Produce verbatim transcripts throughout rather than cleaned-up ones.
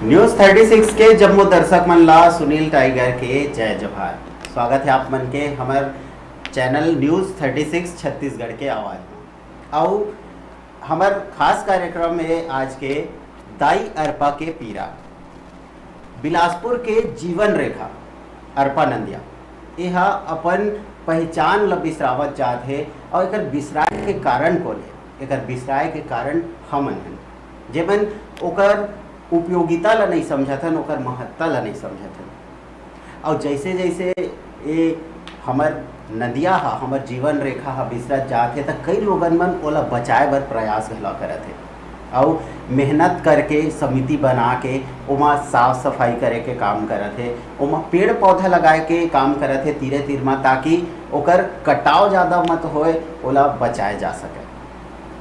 News thirty six के जम्मो दर्शक मन ला सुनील टाइगर के जय जोहार। स्वागत है आप मन के हमर channel News thirty six Chhattisgarh के आवाज में। अउ हमर खास कार्यक्रम है आज के दाई अरपा के पीरा। बिलासपुर के जीवन रेखा अरपा नंदिया, एहा अपन पहचान ल बिसरावत जात हे। अउ एकर बिसराए के कारण कोन हे? एकर बिसराए के कारण हमन हन, जेमन ओकर उपयोगिता ल नइ समझत हन, ओकर महत्ता ल नइ समझत हन। अउ जैसे जैसे ये हमर नदिया ह, हमर जीवन रेखा ह बिसरत जात हे, त कई लोगन मन ओला बचाए बर प्रयास घला करत हे। अउ मेहनत करके समिति बना के ओमा साफ सफाई करे के काम करत हे, ओमा पेड़ पौधा लगाए के काम करत हे तीरे तीर म, ताकि ओकर कटाव ज़्यादा मत होए, ओला बचाए जा सके,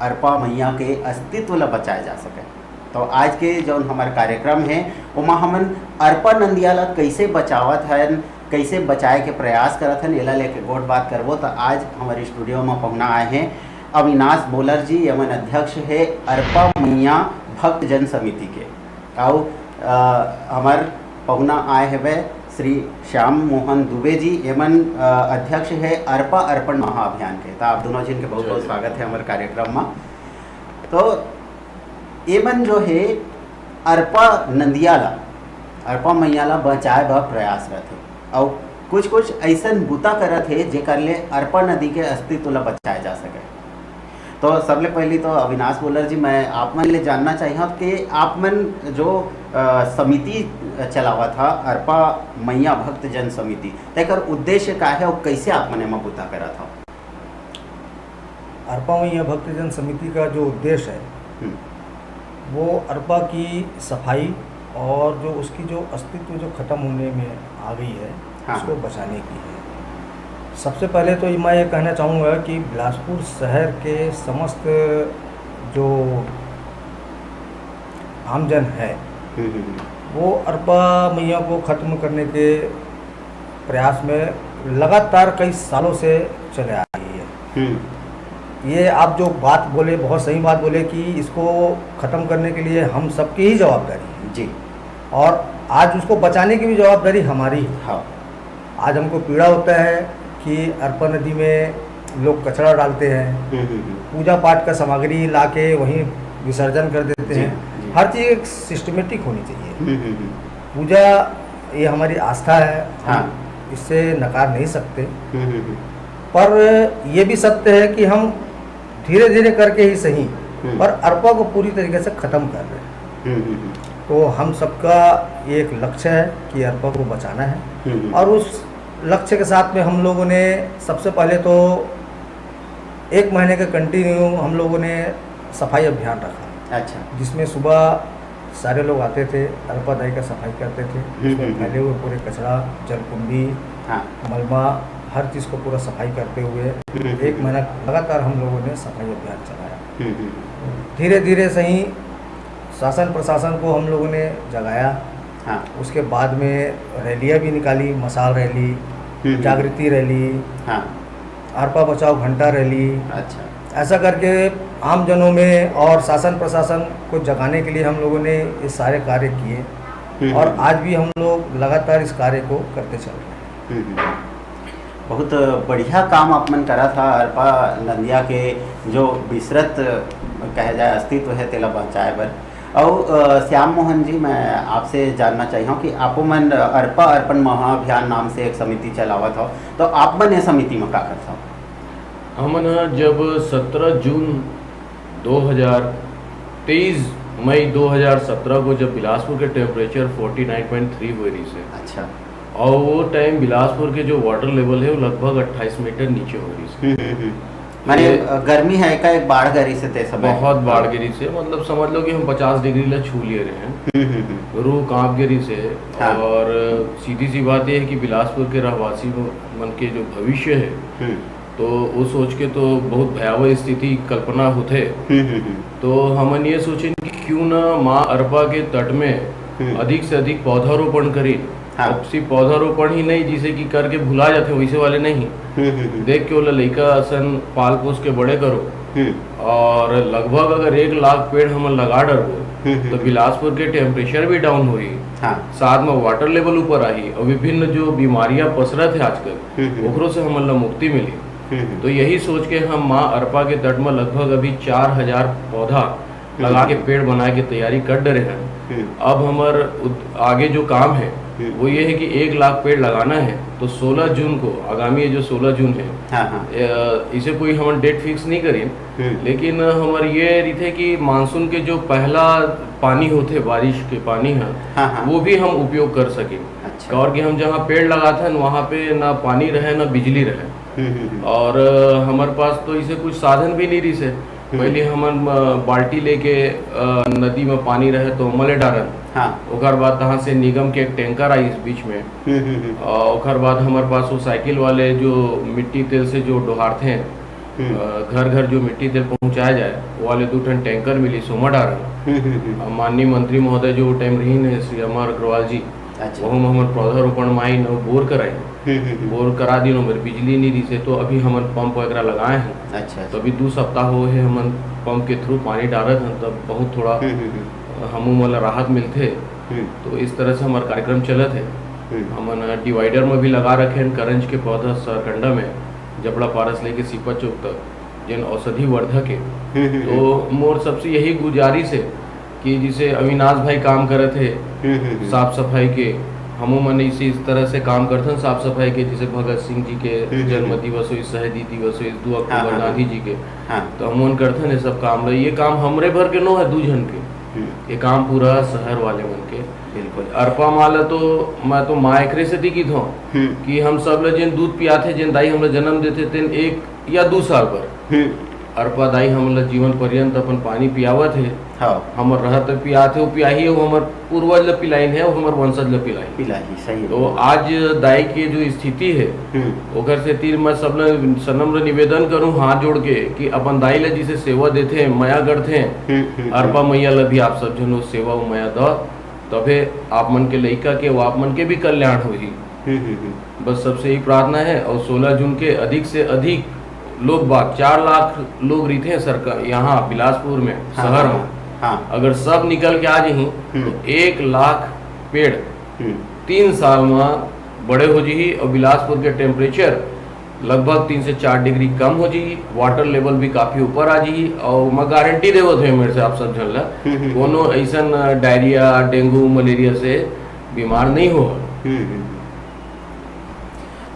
अरपा मैया के अस्तित्व ला बचाए जा सके। तो आज के जौन हमर कार्यक्रम है, ओमा हमन अरपा नंदिया ला कैसे बचावत हन, कैसे बचाए के प्रयास करत हन, एला लेके गोठ बात करबो। तो आज हमर स्टूडियो म पहुना आए हैं अविनाश बोलर जी, एमन अध्यक्ष है अरपा मैया भक्तजन समिति के। अउ अ, हमर पहुना आए हवे श्री श्याम मोहन दुबे जी, एमन अ, अध्यक्ष है अरपा अर्पण महाअभियान के। तो आप दोनों जन के बहुत बहुत स्वागत है हमर कार्यक्रम में। तो एमन जो है अरपा नंदिया ला, अरपा मैया ला बचाए बर प्रयास रथे, अउ कुछ कुछ ऐसन बुता करत हे जेकर ले अरपा नदी के अस्तित्व ला बचाए जा सके। तो सबले पहली तो अविनाश बोलर जी, मैं आप मन ले जानना चाहिए कि आप मन जो अ, समिति चलावत हा, अरपा मैया भक्तजन समिति, तेकर उद्देश्य का है और कैसे आप मन एमा बुता करत हा? अरपा मैया भक्तजन समिति का जो उद्देश्य है, हम्म, वो अरपा की सफाई और जो उसकी जो अस्तित्व जो ख़त्म होने में आ गई है, हाँ। उसको बचाने की है। सबसे पहले तो मैं ये कहना चाहूँगा कि बिलासपुर शहर के समस्त जो आमजन है, हम्म, हम्म, हम्म। वो अरपा मैया को ख़त्म करने के प्रयास में लगातार कई सालों से चले आ रही है। हम्म, ये आप जो बात बोले, बहुत सही बात बोले कि इसको ख़त्म करने के लिए हम सबकी ही जवाबदारी है। जी। और आज उसको बचाने की भी जवाबदारी हमारी है। हाँ। आज हमको पीड़ा होता है कि अरपा नदी में लोग कचरा डालते हैं, हम्म, हम्म, हम्म। पूजा पाठ का सामग्री ला के वहीं विसर्जन कर देते जी, हैं। जी। हर चीज़ एक सिस्टमेटिक होनी चाहिए। हम्म, हम्म, हम्म। पूजा ये हमारी आस्था है, हम हाँ। इससे नकार नहीं सकते। हम्म, हम्म, हम्म। पर ये भी सत्य है कि हम धीरे धीरे करके ही सही, हम्म। पर अरपा को पूरी तरीके से ख़त्म कर रहे हैं। हम्म, हम्म, हम्म। तो हम सबका ये एक लक्ष्य है कि अरपा को बचाना है। हम्म, हम्म। और उस लक्ष्य के साथ में हम लोगों ने सबसे पहले तो एक महीने के कंटिन्यू हम लोगों ने सफाई अभियान रखा, अच्छा। जिसमें सुबह सारे लोग आते थे, अरपा दाई का सफाई करते थे। हम्म, उसमें हम्म, हम्म। फैले हुए पूरे कचरा, जलकुंभी, हाँ। मलमा, हर चीज़ को पूरा सफाई करते हुए हम्म, हम्म, एक हम्म। महीना लगातार हम लोगों ने सफाई अभियान चलाया। हम्म, हम्म। धीरे धीरे सही शासन प्रशासन को हम लोगों ने जगाया। हाँ। उसके बाद में रैलियाँ भी निकाली, मशाल रैली, हम्म। जागृति रैली, हाँ। अरपा बचाओ घंटा रैली। अच्छा। ऐसा करके आम जनों में और शासन प्रशासन को जगाने के लिए हम लोगों ने ये सारे कार्य किए हम्म। और आज भी हम लोग लगातार इस कार्य को करते चल रहे हैं। हम्म, हम्म। बहुत बढ़िया काम आप मन करत हा, अरपा नंदिया के जो बिसरत कहे जाए अस्तित्व है, तेला बचाए बर। अउ, अ, श्याम मोहन जी, मैं आपसे जानना चाहिए कि आपो मन अरपा अर्पण महाअभियान नाम से एक समिति चलावत हो, तो आप मन ये समिति में का करत हो? हमन ह जब सत्रह जून दो हज़ार, तेईस मई दो हज़ार सत्रह को जब बिलासपुर के temperature forty nine point three हुए रहिस हे, अच्छा। और वो time बिलासपुर के जो water level है, वो लगभग अट्ठाईस मीटर नीचे हो रहिस हे। हम्म, हम्म, हम्म। माने, ये अ, गर्मी है का, एक बाढ़ गिरिस हे ते समय? बहुत बाढ़ गिरिस हे, मतलब समझ लो कि हम पचास डिग्री ला छू लिए रहे हैं। हम्म, हम्म, हम्म। रूह कांप गिरिस हे। हाँ। और सीधी सी बात ये है कि बिलासपुर के रहवासी मन के जो भविष्य है, हम्म। तो वो सोच के तो बहुत भयावह स्थिति कल्पना होथे। हम्म, हम्म, हम्म। तो हमन ये सोचेन कि क्यों ना माँ अरपा के तट में हम्म। अधिक से अधिक पौधारोपण करी। हाँ। अब सिर्फ पौधारोपण ही नहीं, जिसे कि करके भुला जाथे, वैसे वाले नहीं। हम्म, हम्म, हम्म। देख के ओला लइका असन पाल पोस के बड़े करो, हम्म। और लगभग अगर एक लाख पेड़ हमन लगा डरबो, हम्म, हम्म, तो हम्म। बिलासपुर के टेम्परेचर भी डाउन होही, हाँ। साथ में वाटर लेवल ऊपर आही और विभिन्न जो बीमारियां पसरत है आजकल, हम्म, हम्म। ओकरो से हमन ला मुक्ति मिली। हम्म, हम्म। तो यही सोच के हम माँ अरपा के तट में लगभग अभी चार हजार पौधा हम्म। लगा के, पेड़ बनाए के तैयारी कर डरे हैं। हम्म। अब हमर उद-, आगे जो काम है, हम्म। वो ये है कि एक लाख पेड़ लगाना है, तो सोलह जून को, आगामी ये जो सोलह जून है, हाँ, हाँ। अ, इसे कोई हमन डेट फिक्स नहीं करीन, हम्म। लेकिन हमर ये रहिथे कि मानसून के जो पहला पानी होथे, बारिश के पानी ह, हाँ, हाँ। वो भी हम उपयोग कर सकें। अच्छा। और कि हम जहाँ पेड़ लगाथन, वहाँ पे ना पानी रहे, ना बिजली रहे। हम्म, हम्म, हम्म। और, अ, हमर पास तो इसे कुछ साधन भी नहीं रहिसे। हम्म। पहले हमन, अ, बाल्टी लेके, अ, नदी में पानी रहे तो ओमा ले डारन। हाँ। ओकर बाद तहाँ से निगम के एक टैंकर आइस बीच में। हम्म, हम्म, हम्म। अ, ओकर बाद हमर पास वो साइकिल वाले जो मिट्टी तेल से जो डोहारथे, हम्म। अ, घर घर जो मिट्टी तेल पहुँचाया जाए, वो वाले दू ठन टैंकर मिलिस, ओमा डारन। हम्म, हम्म, हम्म। अ, माननीय मंत्री महोदय जो वो टाइम रहिन है, श्री अमर अग्रवाल जी, अच्छा। ओहू में हमन पौधारोपण माइन अउ बोर कराइन। हम्म, हम्म, हम्म। बोर करा दिन, ओमेर बिजली नहीं रहिसे, तो अभी हमन पंप वगैरह लगाए हैं। अच्छा, अच्छा। तो अभी दू सप्ताह हो है, हमन पंप के थ्रू पानी डारत हन, तब बहुत थोड़ा, हम्म, हम्म, हम्म। अ, हमू मन ला राहत मिलथे। हम्म। तो इस तरह से हमार कार्यक्रम चलत है। हम्म। हमन डिवाइडर में भी लगा रखे हैं करंज के पौधा सरकंडा में, जबड़ा पारस लेके सीपत चौक तक, जेन औषधि वर्धक है। हम्म, हम्म, तो हम्म। मोर सबसे यही गुजारिश है कि जैसे अविनाश भाई काम करत हे हम्म, हम्म, हम्म। साफ सफाई के, हमू मन इसी इस तरह से काम करथन साफ सफाई के, जैसे भगत सिंह जी के हम्म, हम्म, जन्म हम्म। दिवस हो, शहीदी दिवस हो, दू हाँ, अक्टूबर हाँ, हाँ। गांधी जी के, हाँ। तो हमू मन करथन ये सब काम ल। ये काम हमरे भर के नो है, दू झन के। हम्म। ये काम पूरा शहर वाले मन के। बिल्कुल। अरपा माँ ल तो मैं तो माँ एकरे सेती कहिथौं हम्म। कि हम सब ल जेन दूध पियाथे, जेन दाई हमला जन्म देथे, तेन एक या दू साल बर हम्म। अरपा दाई हमन ल जीवन पर्यंत अपन पानी पियावत हे। हाँ। हमर रहत पियात हे, वो पियाही, वो हमर पूर्वज ल पिलाइन है, वो हमर वंशज ल पिलाही। पिलाही, सही तो बात। आज दाई के जो स्थिति है, हम्म। ओकर सेती मैं सब ल सनम्र निवेदन करूँ हाथ जोड़ के कि अपन दाई ल जिसे सेवा देथे, मया करथे, हम्म, हम्म, अरपा हम्म। मैया ल भी आप सब झन वो सेवा, वो मया द, तभे आप मन के लइका के, वो आप मन के भी कल्याण होही। हम्म, हम्म, हम्म। बस सबसे यही प्रार्थना है। और सोलह जून के अधिक से अधिक लोग बाग, चार लाख लोग रहिथे सरकार यहाँ बिलासपुर में, हाँ, शहर हाँ, में। हाँ। अगर सब निकल के आ जही, हम्म। तो एक लाख पेड़ हम्म। तीन साल में बड़े हो जही और बिलासपुर के टेम्परेचर लगभग तीन से चार डिग्री कम हो जही, वाटर लेवल भी काफी ऊपर आ जही। और मैं गारंटी देवत हूँ मेरे से आप सब झन ला, हम्म, हम्म। कोनो ऐसन डायरिया, डेंगू, मलेरिया से बीमार नहीं हो। हम्म, हम्म, हम्म।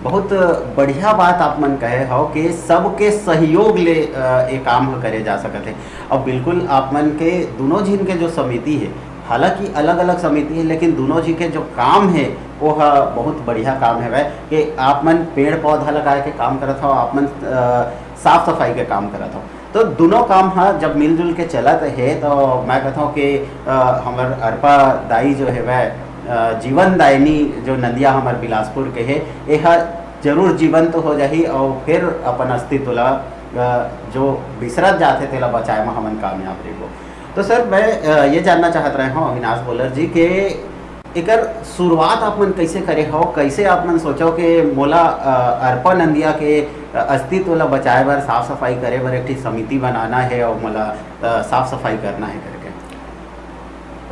बहुत बढ़िया बात आप मन कहे हो कि सबके सहयोग ले, अ, ये काम ह करे जा सकत हे। अब बिल्कुल आप मन के दोनों झिन के जो समिति हे, हालांकि अलग-अलग समिति हे, लेकिन दोनों झिन के जो काम हे, वो ह बहुत बढ़िया काम हवय कि आप मन पेड़-पौधा लगाए के काम करत हव, आप मन, अ, साफ-सफाई के काम करत हव। तो दोनों काम ह जब मिलजुल के चलत हे, तो मैं कहत हूँ कि, अ, हमर अरपा दाई जो हेवय, अ, जीवन दायिनी जो नदिया हमर बिलासपुर के हे, एह जरूर जीवंत हो जाही और फिर अपन अस्तित्व ला, अ, जो बिसरत जाथे, तेला बचाए म हमन कामयाब रहिबो। तो सर, मैं, अ, ये जानना चाहत रहे हूँ अविनाश बोलर जी के एकर शुरुआत आप मन कैसे करे हो, कैसे आप मन सोचो कि मोला, अ, अरपा नंदिया के, अ, अस्तित्व ला बचाए बर, साफ सफाई करे बर एक ठी समिति बनाना है और मोला, अ, साफ सफाई करना है करके?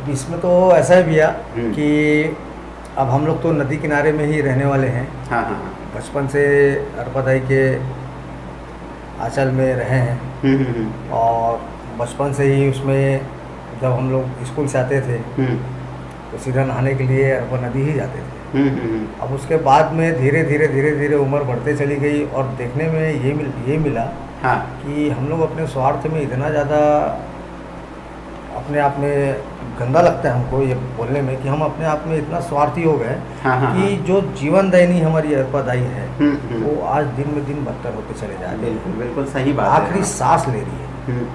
अब इसमें तो ऐसा है भैया हम्म। कि अब हम लोग तो नदी किनारे में ही रहने वाले हैं। हाँ, हाँ, हाँ। बचपन से अरपा दाई के आंचल में रहे हैं। हम्म, हम्म, हम्म। और बचपन से ही उसमें जब हम लोग स्कूल से आते थे, हम्म। तो सीधा नहाने के लिए अरपा नदी ही जाते थे। हम्म, हम्म, हम्म। अब उसके बाद में धीरे, धीरे, धीरे, धीरे उम्र बढ़ते चली गई और देखने में ये मिल-, ये मिला हाँ। कि हम लोग अपने स्वार्थ में इतना ज़्यादा अपने आप में गंदा लगता है हमको ये बोलने में कि हम अपने आप में इतना स्वार्थी हो गए हाँ, हाँ, कि हाँ। जो जीवन दायिनी हमारी अरपा दाई है, हम्म, हम्म। वो आज दिन में दिन बदतर होते चले जा रही है। बिल्कुल, बिल्कुल सही बात है, आखिरी हाँ। सांस ले रही है। हम्म।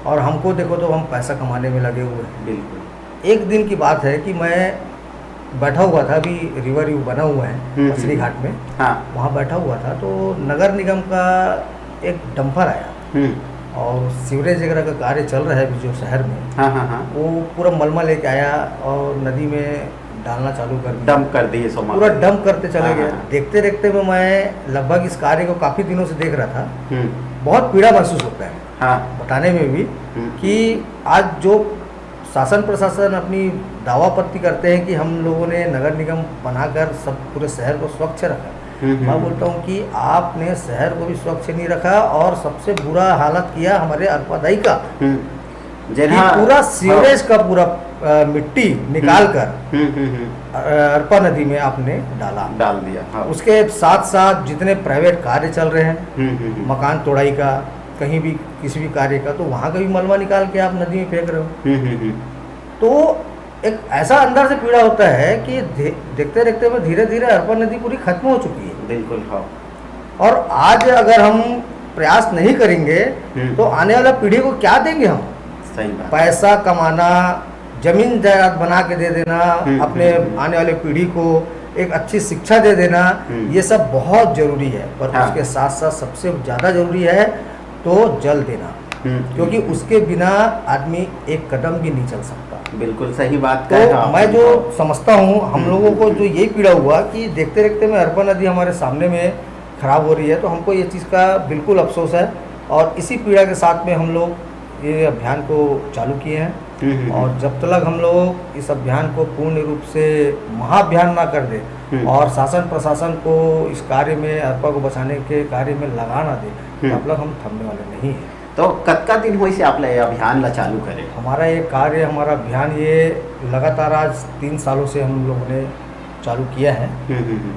और हमको देखो तो हम पैसा कमाने में लगे हुए हैं। बिल्कुल। एक दिन की बात है कि मैं बैठा हुआ था, अभी रिवर व्यू बना हुआ है हम्म, मछली हम्म। घाट में। हाँ। वहाँ बैठा हुआ था तो नगर निगम का एक डंपर आया हम्म। और सीवरेज वगैरह का कार्य चल रहा है अभी जो शहर में, हाँ, हाँ, हाँ। वो पूरा मलमा लेके आया और नदी में डालना चालू कर दिया। डंप कर दिए सोमा पूरा को। डंप करते चले हाँ, गए। हाँ, हाँ। देखते देखते में मैं लगभग इस कार्य को काफ़ी दिनों से देख रहा था। हम्म। बहुत पीड़ा महसूस होता है। हाँ। बताने में भी हम्म। कि आज जो शासन प्रशासन अपनी दावापत्ती करते हैं कि हम लोगों ने नगर निगम बनाकर सब पूरे शहर को स्वच्छ रखा। हम्म, हम्म, मैं हम्म। बोलता हूँ कि आपने शहर को भी स्वच्छ नहीं रखा और सबसे बुरा हालत किया हमारे अरपा दई का। हम्म। कि जेनहा पूरा हाँ। सीवरेज का पूरा, अ, मिट्टी निकाल हम्म। कर हम्म, हम्म, हम्म। अ, अरपा नदी में आपने डाला। डाल दिया, हाँ। उसके साथ साथ जितने प्राइवेट कार्य चल रहे हैं, हम्म, हम्म, हम्म। मकान तोड़ाई का, कहीं भी किसी भी कार्य का, तो वहाँ का भी मलबा निकाल के आप नदी में फेंक रहे हो। हम्म, हम्म, हम्म। तो एक ऐसा अंदर से पीड़ा होता है कि धे-, देखते देखते में धीरे धीरे अरपा नदी पूरी खत्म हो चुकी है। बिल्कुल, हाँ। और आज अगर हम प्रयास नहीं करेंगे, हम्म। तो आने वाला पीढ़ी को क्या देंगे हम? सही बात। पैसा कमाना, जमीन जायदाद बना के दे देना, हम्म, अपने हम्म, हम्म। आने वाले पीढ़ी को एक अच्छी शिक्षा दे देना, हम्म। ये सब बहुत जरूरी है, पर हाँ। उसके साथ साथ सबसे ज्यादा जरूरी है तो जल देना, हम्म। क्योंकि उसके बिना आदमी एक कदम भी नहीं चल सकता। बिल्कुल सही बात तो कहे आप। मैं जो समझता हूँ, हम हम्म। लोगों को जो ये पीड़ा हुआ कि देखते देखते में अरपा नदी हमारे सामने में खराब हो रही है, तो हमको ये चीज़ का बिल्कुल अफसोस है। और इसी पीड़ा के साथ में हम लोग ये अभियान को चालू किए हैं। हम्म, हम्म, और हम्म। जब तक हम लोग इस अभियान को पूर्ण रूप से महाअभियान ना कर दे हम्म। और शासन प्रशासन को इस कार्य में, अरपा को बचाने के कार्य में लगा ना दे, हम्म। तब तक हम थमने वाले नहीं हैं। तो कतका दिन होइस हे आप ला ये अभियान ला चालू करे? हमारा ये कार्य, हमारा अभियान ये लगातार आज तीन सालों से हम लोगों ने चालू किया है हम्म, हम्म, हम्म।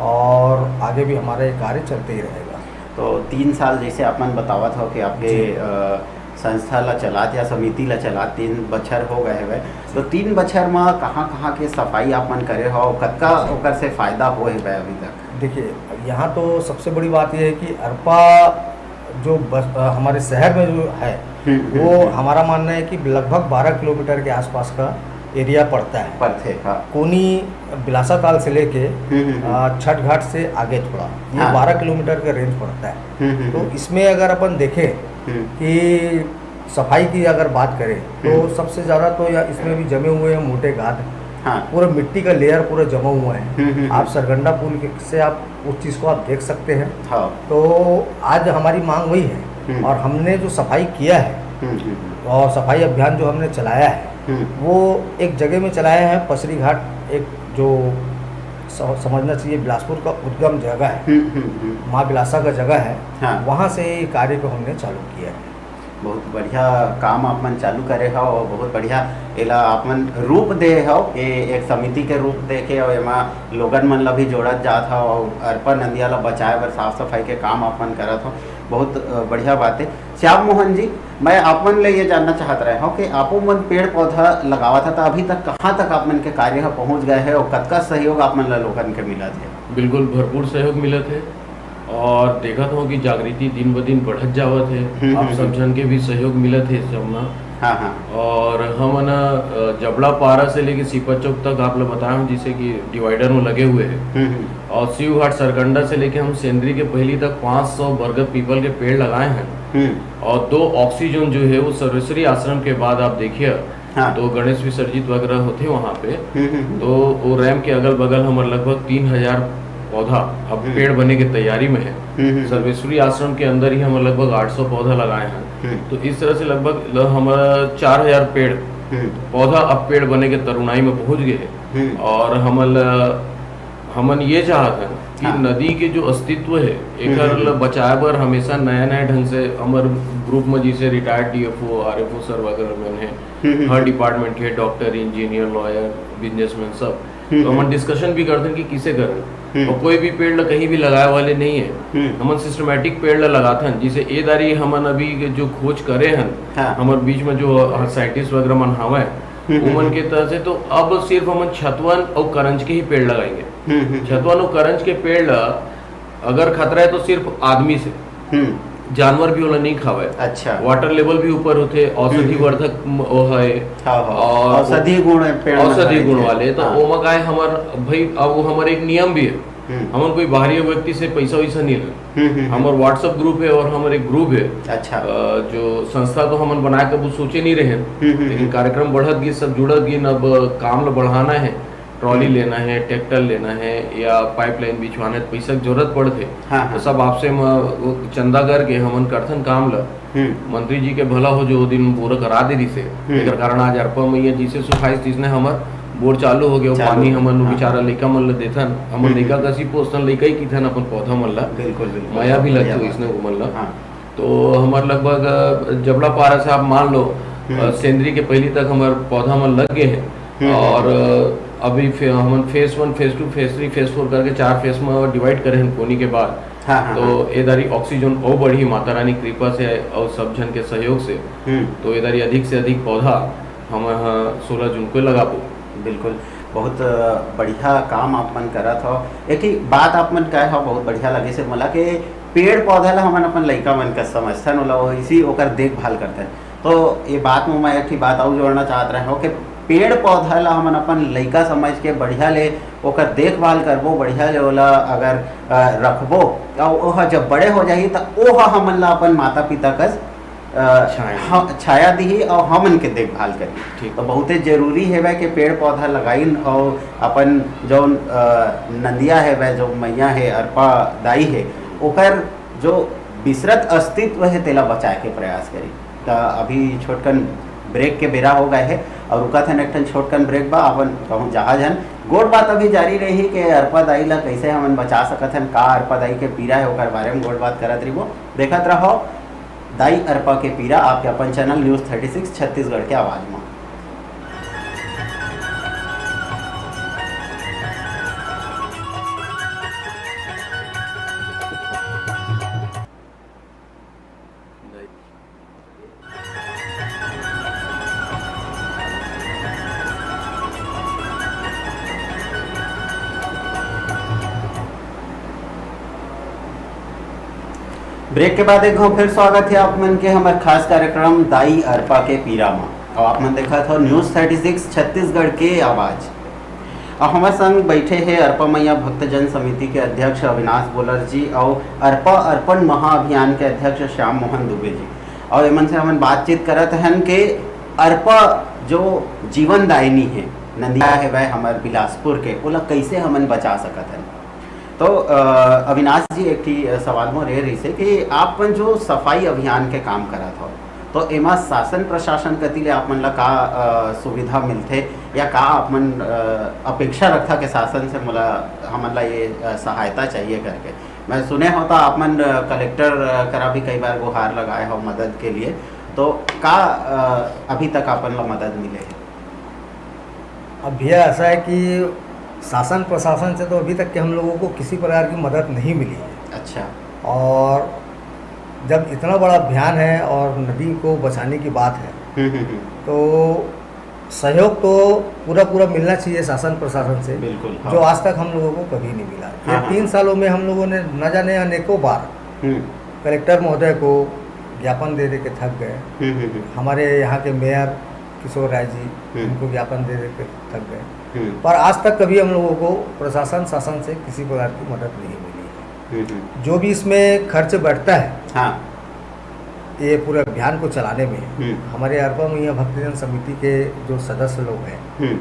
और आगे भी हमारा ये कार्य चलते ही रहेगा। तो तीन साल जैसे आप मन बतावत हो कि आपके, जी। अ, संस्था ला चलात या समिति ला चलात तीन बछर हो गए हवे, तो तीन बछर म कहाँ-कहाँ के सफाई आप मन करे हो, कतका ओकर से फायदा होए हवे अभी तक? देखिए, यहाँ तो सबसे बड़ी बात ये है कि अरपा जो बस, अ, हमारे शहर में जो है, हम्म, हम्म, वो हम्म। हमारा मानना है कि लगभग बारह किलोमीटर के आसपास का एरिया पड़ता है। पड़थे, हाँ। कोनी बिलासा ताल से लेके, हम्म, हम्म, हम्म। अ, छठ घाट से आगे थोड़ा, ये हाँ। बारह किलोमीटर का रेंज पड़ता है। हम्म, हम्म, तो हम्म। इसमें अगर अपन देखें हम्म। कि सफाई की अगर बात करें, तो हम्म। सबसे ज़्यादा तो या इसमें भी जमे हुए हैं मोटे गाद, हाँ। पूरा मिट्टी का लेयर पूरा जमा हुआ है। हम्म, हम्म, आप हम्म। सरगंडा पुल के, से आप उस चीज़ को आप देख सकते हैं। हाँ। तो आज हमारी मांग वही है। हम्म। और हमने जो सफाई किया है हम्म, हम्म, हम्म। और सफाई अभियान जो हमने चलाया है, हम्म। वो एक जगह में चलाया है, पसरी घाट, एक जो स-, समझना चाहिए बिलासपुर का उद्गम जगह है, हम्म, हम्म, हम्म। माँ बिलासा का जगह है, हाँ। वहाँ से ये कार्य को हमने चालू किया है। बहुत बढ़िया काम आप मन चालू करे हव और बहुत बढ़िया एला आप मन रूप दे हव, ए-, एक समिति के रूप दे के, और एमा लोगन मन ला भी जोड़त जात हव और अरपा नदिया ला बचाए बर साफ सफाई के काम आप मन करत हव। बहुत, अ, बढ़िया बात है। श्याम मोहन जी, मैं आप मन ले ये जानना चाहत रहे हव कि आपो मन पेड़ पौधा लगावत हव, त अभी तक कहाँ तक आप मन के कार्य ह पहुँच गए है और कतका सहयोग आप मन ला लोगन के मिलत है? बिल्कुल, भरपूर सहयोग मिलत है। और देखत हव कि जागृति दिन ब दिन बढ़त जावत है। हम्म, आप हम्म, सब हम्म। जन के भी सहयोग मिलत है इस सब में। हाँ, हाँ। और हमन, अ, जबड़ा पारा से लेके सीपत चौक तक आप लोग बताए हो, जिसे कि डिवाइडर में लगे हुए हैं। हम्म, हम्म। और शिव घाट सरकंडा से लेके हम सेंद्री के पहली तक पाँच सौ बरगद पीपल के पेड़ लगाए हैं। हम्म। और दो ऑक्सीजन जो है वो सर्वेश्वरी आश्रम के बाद आप देखिए, हाँ। तो गणेश विसर्जित वगैरह होते वहाँ पे। हम्म, हम्म, हम्म। तो वो रैंप के अगल बगल हमर लगभग तीन हजार पौधा अब हम्म। पेड़ बने के तैयारी में है। हम्म, हम्म, हम्म। सर्वेश्वरी आश्रम के अंदर ही हमर लगभग आठ सौ पौधा लगाए हैं। हम्म। तो इस तरह से लगभग ल-, हमर चार हजार पेड़ हम्म। पौधा अब पेड़ बने के तरुणाई में पहुँच गए हैं। हम्म। और हमर ल-, हमन ये चाहत हन कि हाँ। नदी के जो अस्तित्व है, हम्म, एकर हम्म, ल हम्म। बचाए बर हमेशा नया-नया ढंग से हमर ग्रुप में जैसे रिटायर्ड डीएफओ, आरएफओ सर वगैरह मन है, हम्म, हम्म, हर हम्म। डिपार्टमेंट के डॉक्टर, इंजीनियर, लॉयर, बिजनेसमैन सब। हम्म, तो हमन हम्म। डिस्कशन भी करथन कि किसे करन। हम्म। और कोई भी पेड़ ल कहीं भी लगाए वाले नहीं है। हम्म। हमन सिस्टमैटिक पेड़ ल लगाथन, जैसे ए दारी हमन अभी जो खोज करे हन, हाँ। हमर बीच में जो साइंटिस्ट वगैरह मन हवय, हम्म, हम्म, उमन हम्म। के तरह से तो अब सिर्फ हमन छतवन और करंज के ही पेड़ लगाएंगे। हम्म, हम्म, हम्म। छतवन और करंज के पेड़ ल अगर खतरा है तो सिर्फ आदमी से, हम्म। जानवर भी ओला नहीं खावे। अच्छा। वाटर लेवल भी ऊपर होथे, औषधि हम्म, हम्म। वर्धक म-, ओ है। हाँ, हाँ। और औषधि गुण है पेड़ में औषधि है गुण के। वाले, तो हाँ। ओमा का है हमर भाई, अब वो हमर एक नियम भी है। हम्म। हमन कोई बाहरी व्यक्ति से पैसा वैसा नहीं ले। हम्म, हम्म, हम्म। हमर WhatsApp ग्रुप है और हमर एक ग्रुप है। अच्छा। अ, जो संस्था तो हमन बनाए कबू सोचे नहीं रहे, हम्म, हम्म, लेकिन हम्म। कार्यक्रम बढ़त गिस, सब जुड़त गिन, अब काम ल बढ़ाना है। ट्रॉली हम्म। लेना है, ट्रैक्टर लेना है या पाइपलाइन बिछवाना है, तो पैसा के जरूरत पड़थे। हाँ, तो हाँ। सब आपसे म-, वो चंदा करके हमन करथन काम ल। हम्म। मंत्री जी के भला हो जो वो दिन बोर करा दे रिसे। हम्म। एकर कारण आज अरपा मैया जिसे सुखाइस तिसने हमर बोर चालू हो गया, चालू। पानी हमन हाँ, बेचारा हाँ। लइका मन ल देथन, हमन हम्म, लइका हम्म। कसी पोसथन, लइका ही किथन अपन पौधा मन ल। बिल्कुल, बिल्कुल। मया भी बढ़िया लगथे बात इसने है। वो मन ल। हाँ। तो हमर लगभग, अ, जबला पारा से आप मान लो, हम्म। अ, सेंदरी के पहली तक हमर पौधा मन लग गए हैं। हम्म। और, अ, अभी फे-, हमन phase one, phase two, phase three, phase four करके चार फेज में डिवाइड करे हैं कोनी के बाद। हाँ, हाँ, तो हाँ। ए दारी ऑक्सीजन अउ बढ़ी माता रानी कृपा से और सब झन के सहयोग से। हम्म। तो ए दारी अधिक से अधिक पौधा हम, अ, सोलह जून को लगाबो। बिल्कुल, बहुत, अ, बढ़िया काम आप मन करत हो। एक ही बात आप मन कहे हो, बहुत बढ़िया लगे से मोला के पेड़ पौधा ला हमन अपन लइका मन का समझथन, ओला वैसी ओकर देखभाल करथन। तो ये बात में मैं एक ठो बात अउ जोड़ना चाहत रहे हो कि पेड़ पौधा ला हमन अपन लइका समझ के बढ़िया ले ओकर देखभाल करबो, बढ़िया ले ओला अगर, अ, रखबो, अउ ओह जब बड़े हो जाही, त ओह हमन ला अपन माता पिता कस, अ, छाया। ह-, छाया दिही अउ हमन के देखभाल करही। ठीक। तो बहुते जरूरी हेवय कि पेड़ पौधा लगाइन अउ अपन जौन, अ, नंदिया हेवय, जो मैया हे, अरपा दाई हे, ओकर जो बिसरत अस्तित्व हे, तेला बचाए के प्रयास करी। त अभी छोटकन ब्रेक के बेरा हो गए हे अउ रुकत हन एक ठन छोटकन ब्रेक बा, अपन कहूँ जहाँ झन। गोठ बात अभी जारी रही कि अरपा दाई ला कैसे हमन बचा सकत हन, का अरपा दाई के पीरा हे, ओकर बारे में गोठ बात करत रहिबो। देखत रहो दाई अरपा के पीरा, आपके अपन channel news thirty six Chhattisgarh के आवाज़ में। ब्रेक के बाद एक घाव फिर स्वागत हे आप मन के हमर खास कार्यक्रम दाई अरपा के पीरा म। अउ आप मन देखत हो न्यूज़ थर्टी सिक्स छत्तीसगढ़ के आवाज़। अउ हमर संग बैठे हे अरपा मैया भक्तजन समिति के अध्यक्ष अविनाश बोलर जी अउ अरपा अर्पण महाअभियान के अध्यक्ष श्याम मोहन दुबे जी। अउ एमन से हमन बातचीत करत हन के अरपा जो जीवनदायिनी हे, नंदिया हेवय हमर बिलासपुर के, ओला कैसे हमन बचा सकत हन। तो, अ, अविनाश जी, एक ठी, अ, सवाल मोर ये रहिसे कि आप मन जो सफाई अभियान के काम करत हो, तो एमा शासन प्रशासन कति ले आप मन ला का, अ, सुविधा मिलथे या का आप मन, अ, अपेक्षा रखथा के शासन से मोला, हमन ला ये, अ, सहायता चाहिए करके? मैं सुने हो तो आप मन, अ, कलेक्टर, अ, करा भी कई बार गुहार लगाए हो मदद के लिए, तो का, अ, अभी तक आप मन ला मदद मिले हे? अब भैया, ऐसा है कि शासन प्रशासन से तो अभी तक के हम लोगों को किसी प्रकार की मदद नहीं मिली है। अच्छा। और जब इतना बड़ा अभियान है और नदी को बचाने की बात है, हम्म, हम्म, हम्म। तो सहयोग तो पूरा पूरा मिलना चाहिए शासन प्रशासन से, बिल्कुल, हाँ। जो आज तक हम लोगों को कभी नहीं मिला। हाँ, ये हाँ, तीन हाँ। सालों में हम लोगों ने न जाने अनेकों बार हम्म। कलेक्टर महोदय को ज्ञापन दे दे के थक गए। हम्म, हम्म, हम्म। हमारे यहाँ के मेयर किशोर राय जी, हम्म। उनको ज्ञापन दे दे के थक गए। हम्म। पर आज तक कभी हम लोगों को प्रशासन, शासन से किसी प्रकार की मदद नहीं मिली है। हम्म, हम्म। जो भी इसमें खर्च बैठता है, हाँ। ये पूरे अभियान को चलाने में हम्म। हमारे अरपा मैया भक्तजन समिति के जो सदस्य लोग हैं हम्म।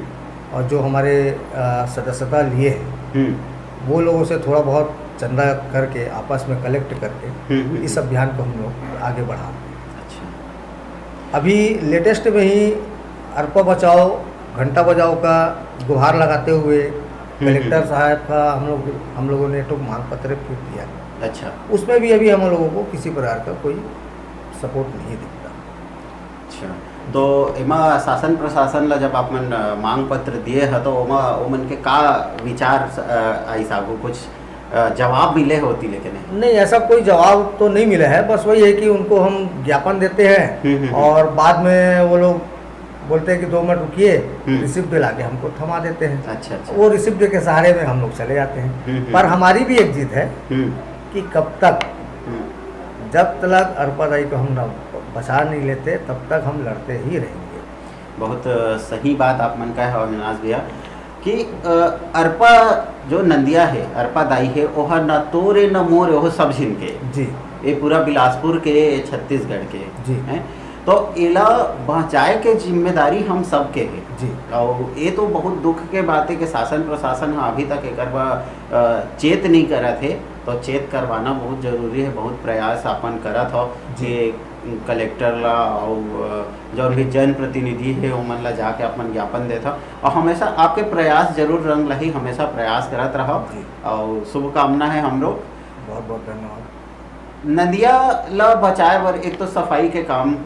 और जो हमारे, अ, सदस्यता लिए हैं, हम्म। वो लोगों से थोड़ा बहुत चंदा करके, आपस में कलेक्ट करके हम्म, हम्म, इस हम्म। अभियान को हम लोग आगे बढ़ा रहे हैं। अच्छा। अभी लेटेस्ट में ही अरपा बचाओ, घंटा बजाओ का गुहार लगाते हुए हम्म, कलेक्टर हम्म। साहब का हम लोग, हम लोगों ने तो मांग पत्र भी दिया। अच्छा। उसमें भी अभी हम लोगों को किसी प्रकार का कोई सपोर्ट नहीं दिखता। अच्छा, तो एमा शासन प्रशासन ला जब आप मन, अ, मांग पत्र दिए ह, तो ओमा, ओमन के का विचार, अ, आइस आगू? कुछ, अ, जवाब मिले होती लेकिन नहीं? नहीं, ऐसा कोई जवाब तो नहीं मिला है, बस वही है कि उनको हम ज्ञापन देते हैं हम्म, हम्म, हम्म। और बाद में वो लोग बोलते हैं कि दो मिनट रुकिए, हम्म। रिसिप्ट दिला के हमको थमा देते हैं। अच्छा, अच्छा। वो रिसिप्ट दे के सहारे में हम लोग चले जाते हैं। हम्म, हम्म। पर हमारी भी एक जिद है हम्म। कि कब तक, हम्म। जब तक अरपा दाई को हम ना बचा नहीं लेते, तब तक हम लड़ते ही रहेंगे। बहुत, अ, सही बात आप मन कहे हो अविनाश भैया कि, अ, अरपा जो नंदिया है, अरपा दाई है, ओह न तोरे न मोरे, ओह सब झिन के। जी। ये पूरा बिलासपुर के, छत्तीसगढ़ के जी। हैं। तो एला बचाए के जिम्मेदारी हम सबके हे। जी। अउ ये तो बहुत दुख के बात हे कि शासन प्रशासन ह अभी तक एकर बर, अ, चेत नहीं करत हे। तो चेत करवाना बहुत जरूरी हे, बहुत प्रयास अपन करत हव जी। कि कलेक्टर ला अउ, अ, जौन भी जनप्रतिनिधि हे ओमन ला जाके अपन ज्ञापन देत हव। अउ हमेशा आपके प्रयास जरूर रंग लही, हमेशा प्रयास करत रहव। जी। अउ शुभकामना हे हमरो। बहुत बहुत धन्यवाद। नदिया ला बचाए बर एक तो सफाई के काम, अ,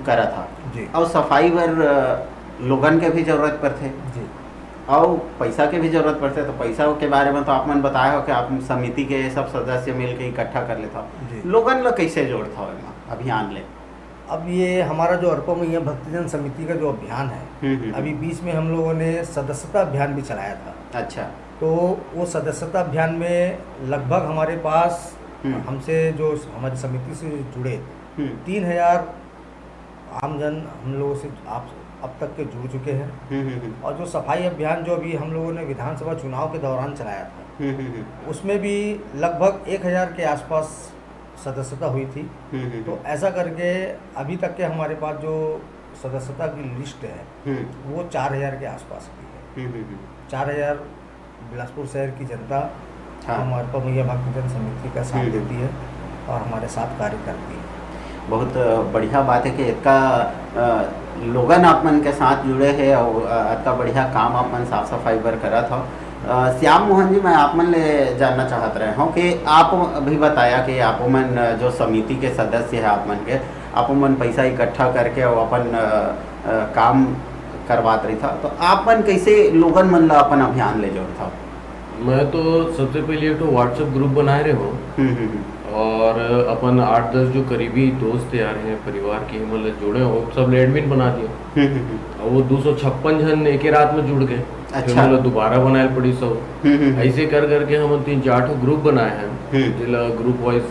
करत हा। जी। अउ सफाई बर, अ, लोगन के भी जरूरत पड़थे। जी। अउ पैसा के भी जरूरत पड़थे, तो पैसा के बारे में तो आप मन बताए हो कि आप समिति के सब सदस्य मिल के इकट्ठा कर लेता हो। जी। लोगन ला कैसे जोड़ता हो एमा अभियान ले? अब ये हमारा जो अरपा मैया भक्तजन समिति का जो अभियान है, हम्म, हम्म, अभी हम्म। बीच में हम लोगों ने सदस्यता अभियान भी चलाया था। अच्छा। तो वो सदस्यता अभियान में लगभग हमारे पास, हम्म। हमसे जो, हमारी समिति से जुड़े हम्म। तीन हजार आमजन हम लोगों से आप, अब तक के जुड़ चुके हैं। हम्म, हम्म, हम्म। और जो सफाई अभियान जो अभी हम लोगों ने विधानसभा चुनाव के दौरान चलाया था, हम्म, हम्म, हम्म। उसमें भी लगभग एक हजार के आसपास सदस्यता हुई थी। हम्म, हम्म, तो हम्म। ऐसा करके अभी तक के हमारे पास जो सदस्यता की लिस्ट है, हम्म। वो चार हजार के आसपास की है। हम्म, हम्म, हम्म। चार हजार बिलासपुर शहर की जनता हाँ। हम अरपा मैया भक्तजन समिति का साथ हम्म। देती है और हमारे साथ कार्य करती है। बहुत बढ़िया बात है कि इतना, अ, लोगन आप मन के साथ जुड़े हैं और, अ, इतना बढ़िया काम आप मन साफ सफाई बर करत हो। अ, श्याम मोहन जी, मैं आप मन ले जानना चाहत रहे हूँ कि आप अभी बताया कि आप मन, अ, जो समिति के सदस्य है आप मन के, आप मन पैसा इकट्ठा करके और अपन, अ, अ, काम करवात रहिथा, तो आप मन कैसे लोगन मन ला अपन अभियान ले जोड़था? मैं तो सबसे पहले एक ठो WhatsApp group बनाए रहे हूँ हम्म, हम्म, हम्म। और अपन आठ दस जो करीबी दोस्त यार हैं परिवार के, मतलब जोड़े हो, सब एडमिन बना दिया। हम्म, हम्म, हम्म। और वो दो सौ छप्पन जन एक ही रात में जुड़ गए। फिर अच्छा। मतलब दोबारा बनाए पड़ी सब। हम्म, हम्म, हम्म। ऐसे कर करके हम तीन चार ठो ग्रुप बनाए हैं, हम्म। जिला ग्रुप वाइज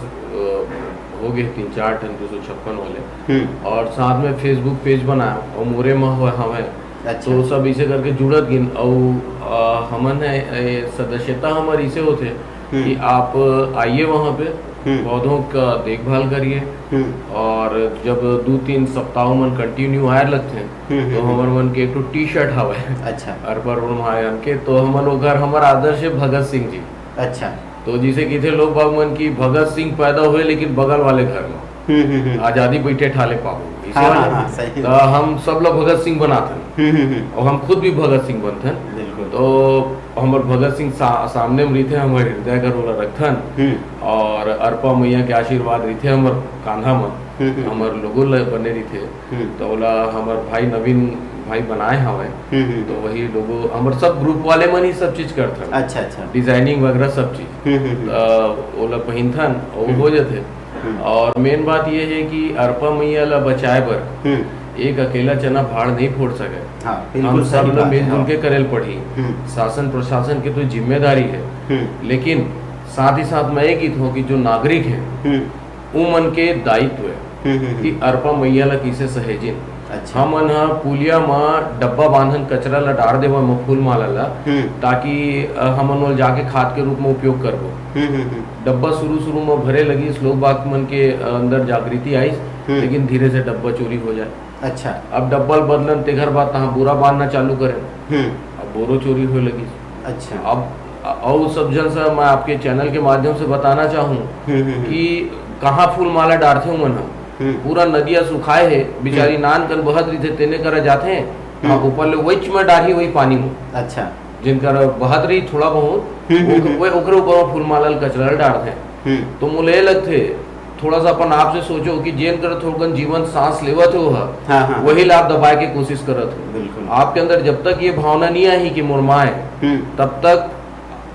हो गए तीन चार ठन दो सौ छप्पन वाले। हम्म। और साथ में Facebook पेज बनाया और मोरे मह हवे। अच्छा। तो सब इसे करके जुड़त गिन। और, अ, हमन है, ए, सदस्यता हमर इसे होते हम्म। कि आप आइए वहाँ पे, हम्म। पौधों का देखभाल करिए हम्म। और जब दो तीन सप्ताह मन कंटिन्यू आए लगते हैं, हम्म, तो हम्म, हमर हम्म। मन के एक ठो टी शर्ट हवे। अच्छा। अरपा रोड महायान के, तो हमन ओकर, हमर आदर्श है भगत सिंह जी। अच्छा। तो जिसे किथे लोग बाग मन की भगत सिंह पैदा हुए लेकिन बगल वाले घर में हम्म, हम्म, हम्म। आजादी बैठे ठाले पाबो, इसे हाँ, वाले। हाँ, हाँ, सही। तो हम सब लोग भगत सिंह बनाथन हम्म, हम्म, हम्म। और हम खुद भी भगत सिंह बनथन। बिल्कुल। तो हमर भगत सिंह सा-, सामने में रहिथे, हमर हृदय घर ओला रखथन हम्म। और अरपा मैया के आशीर्वाद रहिथे हमर कांधा में, हम्म, हम्म, हम्म। हमर लोगो ल बने रहिथे। हम्म। तो ओला हमर भाई नवीन भाई बनाए हवय। हम्म, हम्म, तो हम्म। वही लोगो, हमर सब ग्रुप वाले मन ही सब चीज करथन। अच्छा, अच्छा। डिजाइनिंग वगैरह सब चीज। हम्म, हम्म, हम्म। तो ओला पहिनथन और हम्म। हो जथे। हम्म। और मेन बात ये है कि अरपा मैया ला बचाए बर हम्म। एक अकेला चना भाड़ नहीं फोड़ सके। हाँ, बिल्कुल हम सब सही लोग बात है, मिलजुल हाँ। के करेल पड़ी। हम्म। शासन प्रशासन के तो जिम्मेदारी है, हम्म। लेकिन साथ ही साथ मैं ये कहूँ कि जो नागरिक है, हम्म। उमन के दायित्व है हम्म, हम्म, हम्म। कि अरपा मैया ला किसे सहेजिन। अच्छा। हमन ह पुलिया म डब्बा बांधन, कचरा ला डार देवन म फूल माला ला, हम्म। ताकि, अ, हमन ओला जाके खाद के रूप में उपयोग करबो। हम्म, हम्म, हम्म। डब्बा शुरू शुरू में भरे लगिस, लोग बाग मन के, अ, अंदर जागृति आइस, हम्म। लेकिन धीरे से डब्बा चोरी हो जाए। अच्छा। अब डब्बा ल बदलन, तेखर बाद तहाँ बोरा बांधना चालू करेन। हम्म। अब बोरो चोरी होए लगिस। अच्छा। अब अ-, अउ सब जन से मैं आपके चैनल के माध्यम से बताना चाहूँ हम्म, हम्म, हम्म। कि कहाँ फूल माला डारथे उमन ह। हम्म। पूरा नदिया सुखाए हे, बेचारी हम्म। नान कन बहत रहिथे, तेने करा जाथे, हम्म। हाँ, ऊपर ले वहीच में डारही, वही पानी में। अच्छा। जिनकर बहत रही थोड़ा बहुत, हम्म, हम्म, ओक-, हम्म। वे ओकरे ऊपर फूल माला ल कचरा ल डारथे। हम्म। तो मोला ये लगथे, थोड़ा सा अपन आप से सोचो कि जेन कर थोड़कन जीवन सांस लेवत हो हा, हाँ, हाँ। वही ला आप दबाए के कोशिश करत हो। बिल्कुल। आपके अंदर जब तक ये भावना नहीं आई कि मोर माँ है, हम्म। तब तक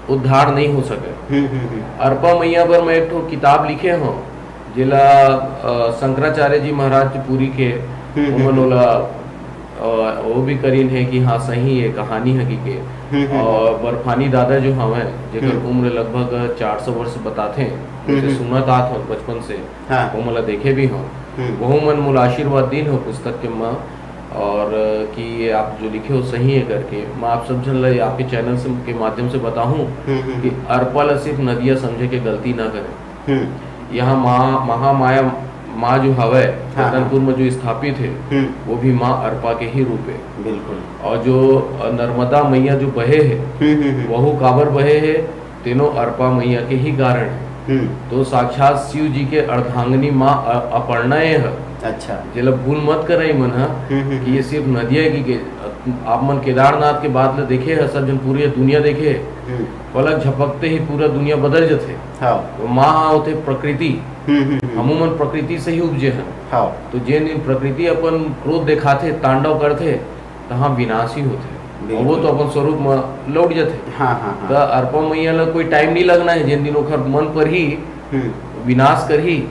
उद्धार नहीं हो सके। हम्म, हम्म, हम्म। अरपा मैया पर मैं एक ठो किताब लिखे हूँ, जेला, अ, शंकराचार्य जी महाराज पुरी के हम्म, हम्म, उमन हम्म। ओला, अ, वो भी करीन है कि हाँ, सही है, कहानी हकीके। हम्म, हम्म, और हम्म। बर्फानी दादा जो हवं, जेकर हम्म। उम्र लगभग चार सौ वर्ष बताथे, हम्म, उसे हम्म। सुनत आत हूँ बचपन से, हाँ। वो मोला देखे भी हूँ। हम्म। वहू मन मोला आशीर्वाद दीन हो पुस्तक के माँ, और कि ये आप जो लिखे हो सही है करके। मैं आप सब जन ला आपके चैनल से, के माध्यम से बताऊँ हम्म, हम्म, कि हम्म। अरपा ला सिर्फ नदिया समझे के गलती ना करें। हम्म। यहाँ महा-, महामाया माँ जो हवय, हाँ, हाँ। रतनपुर में जो स्थापित हे, हम्म। वो भी माँ अरपा के ही रूप हे। बिल्कुल। और जो, अ, नर्मदा मैया जो बहे हे, हम्म, हम्म, हम्म। वहू काबर बहे हे, तेनो अरपा मैया के ही कारण हे। हम्म। तो साक्षात शिव जी के अर्धांगिनी माँ अ-, अपर्णा ये ह। अच्छा। जेला भूल मत करई मन ह हम्म, हम्म, कि ये हम्म। सिर्फ नदिया की के, आप मन केदारनाथ के बात ल देखे ह, सब झन पूरी दुनिया देखे हे। हम्म। पलक झपकते ही पूरा दुनिया बदल जथे। हाँ। वो माँ ह होथे प्रकृति। हम्म, हम्म, हम्म। हमू मन प्रकृति से ही उपजे हन। हाँ। तो जेन दिन प्रकृति अपन क्रोध दिखाथे, तांडव करथे, तहाँ विनाश ही होथे। और वो बिल्कुल। तो अपन स्वरूप में लौट जथे। हाँ, हाँ, हाँ। त अरपा मैया ला कोई टाइम नहीं लगना है, जेन दिन ओखर मन पर ही हम्म। विनाश करही,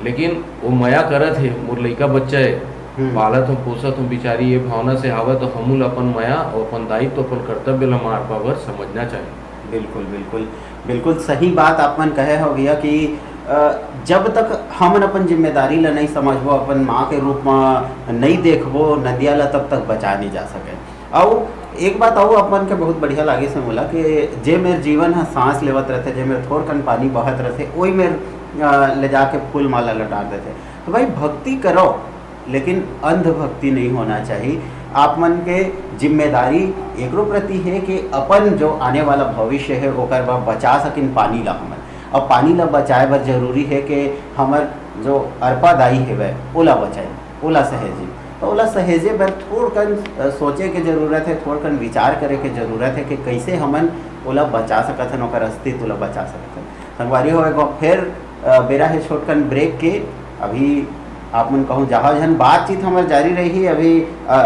लेकिन वो मया करत हे, मोर लइका बच्चा हे, हम्म। पालत हो, पोसत हो, बिचारी ये भावना से हावय, तो हमू ला अपन मया और अपन दायित्व, अपन कर्तव्य ला माँ अरपा बर समझना चाहिए। बिल्कुल, बिल्कुल। बिल्कुल सही बात आप मन कहे हो भैया कि, अ, जब तक हमन अपन जिम्मेदारी ला नहीं समझबो, अपन माँ के रूप में नहीं देखबो नदिया ला, तब तक बचा नहीं जा सके। अउ एक बात अउ आप मन के बहुत बढ़िया लागिस हे मोला कि जे मेर जीवन ह सांस लेवत रथे, जे मेर थोरकन पानी बहत रथे, ओई मेर, अ, ले जाके फूल माला ला डाल देथे। तो भाई, भक्ति करो, लेकिन अंधभक्ति नहीं होना चाहिए। आप मन के जिम्मेदारी एकरो प्रति हे कि अपन जो आने वाला भविष्य हे, ओकर बर बचा सकिन पानी ला हमन। अब पानी ला बचाए बर जरूरी हे कि हमर जो अरपा दाई हेवय, ओला बचाई, ओला सहेजी। तो ओला सहेजे बर थोड़कन, अ, सोचे के जरूरत हे, थोड़कन विचार करे के जरूरत हे कि कैसे हमन ओला बचा सकत हन, ओकर अस्तित्व ला बचा सकत हन। संगवारी हो, एगो फेर, अ, बेरा हे छोटकन ब्रेक के। अभी आप मन कहूँ जहाँ जन बातचीत हमर जारी रही। अभी, अ, अ,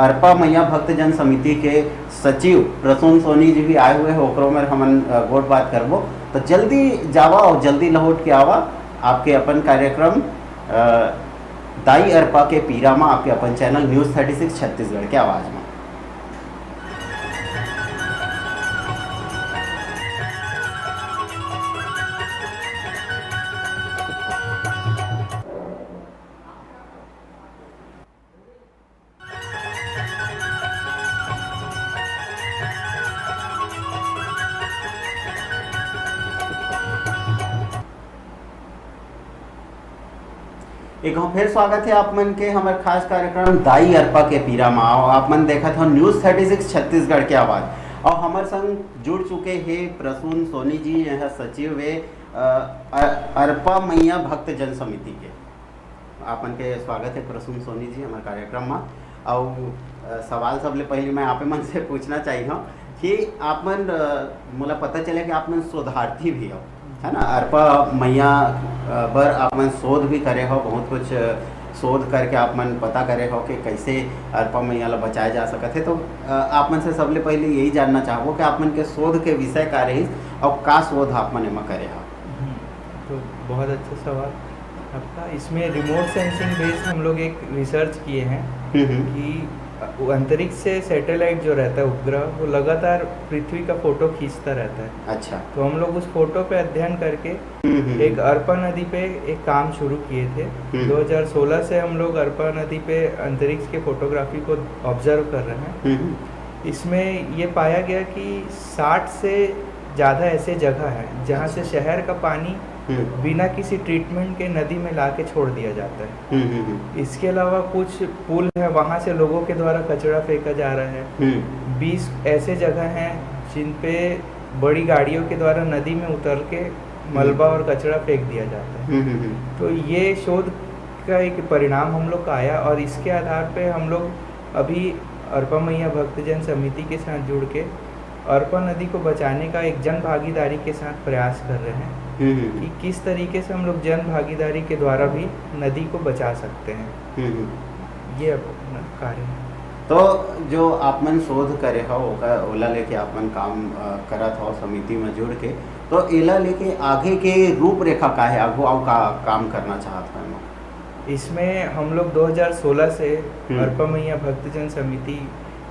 अरपा मैया भक्तजन समिति के सचिव प्रसून सोनी जी भी आए हुए हैं, ओकरो में हमन, अ, गोठ बात करबो। तो जल्दी जावा और जल्दी लौट के आवा। आपके अपन कार्यक्रम, अ, दाई अरपा के पीरा मा, आपके अपन channel news thirty six Chhattisgarh के आवाज़ में। एक बार फिर स्वागत है आप मन के हमर खास कार्यक्रम दाई अरपा के पीरा मा। और आप मन देखत हो न्यूज़ थर्टी सिक्स छत्तीसगढ़ के आवाज़। और हमर संग जुड़ चुके हैं प्रसून सोनी जी, यह सचिव है, अ, अ-, अरपा मैया भक्त जन समिति के। आप मन के स्वागत है प्रसून सोनी जी हमर कार्यक्रम मा। अउ, अ, सवाल सबले पहले मैं आप मन से पूछना चाहिए हूँ कि आप मन, अ, मोला पता चले कि आप मन शोधार्थी भी हो, है ना? अरपा मैया, अ, बर आप मन शोध भी करे हो, बहुत कुछ, अ, शोध करके आप मन पता करे हो कि कैसे अरपा मैया ला बचाया जा सकत है। तो, अ, आप मन से सबले पहले यही जानना चाहबो कि आप मन के शोध के विषय का रहिस और का शोध आप मन एमा करे हो? हम्म, तो बहुत अच्छा सवाल आपका। इसमें रिमोट सेंसिंग बेस्ड हम लोग एक रिसर्च किए हैं हम्म, हम्म। कि वो अंतरिक्ष से सैटेलाइट जो रहता है, उपग्रह, वो लगातार पृथ्वी का फोटो खींचता रहता है। अच्छा। तो हम लोग उस फोटो पे अध्ययन करके हम्म, हम्म, एक हम्म। अरपा नदी पे एक काम शुरू किए थे। हम्म। दो हज़ार सोलह से हम लोग अरपा नदी पे अंतरिक्ष के फोटोग्राफी को ऑब्जर्व कर रहे हैं। हम्म, हम्म। इसमें ये पाया गया कि साठ से ज़्यादा ऐसे जगह हैं, जहाँ से अच्छा। शहर का पानी हम्म। बिना किसी ट्रीटमेंट के नदी में ला के छोड़ दिया जाता है। हम्म, हम्म, हम्म। इसके अलावा कुछ पुल है, वहाँ से लोगों के द्वारा कचरा फेंका जा रहा है। हम्म। बीस ऐसे जगह हैं, जिन पे बड़ी गाड़ियों के द्वारा नदी में उतर के मलबा हम्म। और कचरा फेंक दिया जाता है। हम्म, हम्म, हम्म। तो ये शोध का एक परिणाम हम लोग का आया और इसके आधार पे हम लोग अभी अरपा मैया भक्तजन समिति के साथ जुड़ के अरपा नदी को बचाने का एक जन भागीदारी के साथ प्रयास कर रहे हैं हम्म, हम्म, हम्म। कि किस तरीके से हम लोग जन भागीदारी के द्वारा भी नदी को बचा सकते हैं। हम्म, हम्म। ये अब अपना कार्य है। तो जो आप मन शोध करे हो, ओका, ओला लेके आप मन काम, अ, करत हो समिति में जुड़ के, तो एला लेके आगे के रूपरेखा का है, आगू अउ का काम करना चाहत हो एमा? इसमें हम लोग दो हज़ार सोलह से हम्म। अरपा मैया भक्तजन समिति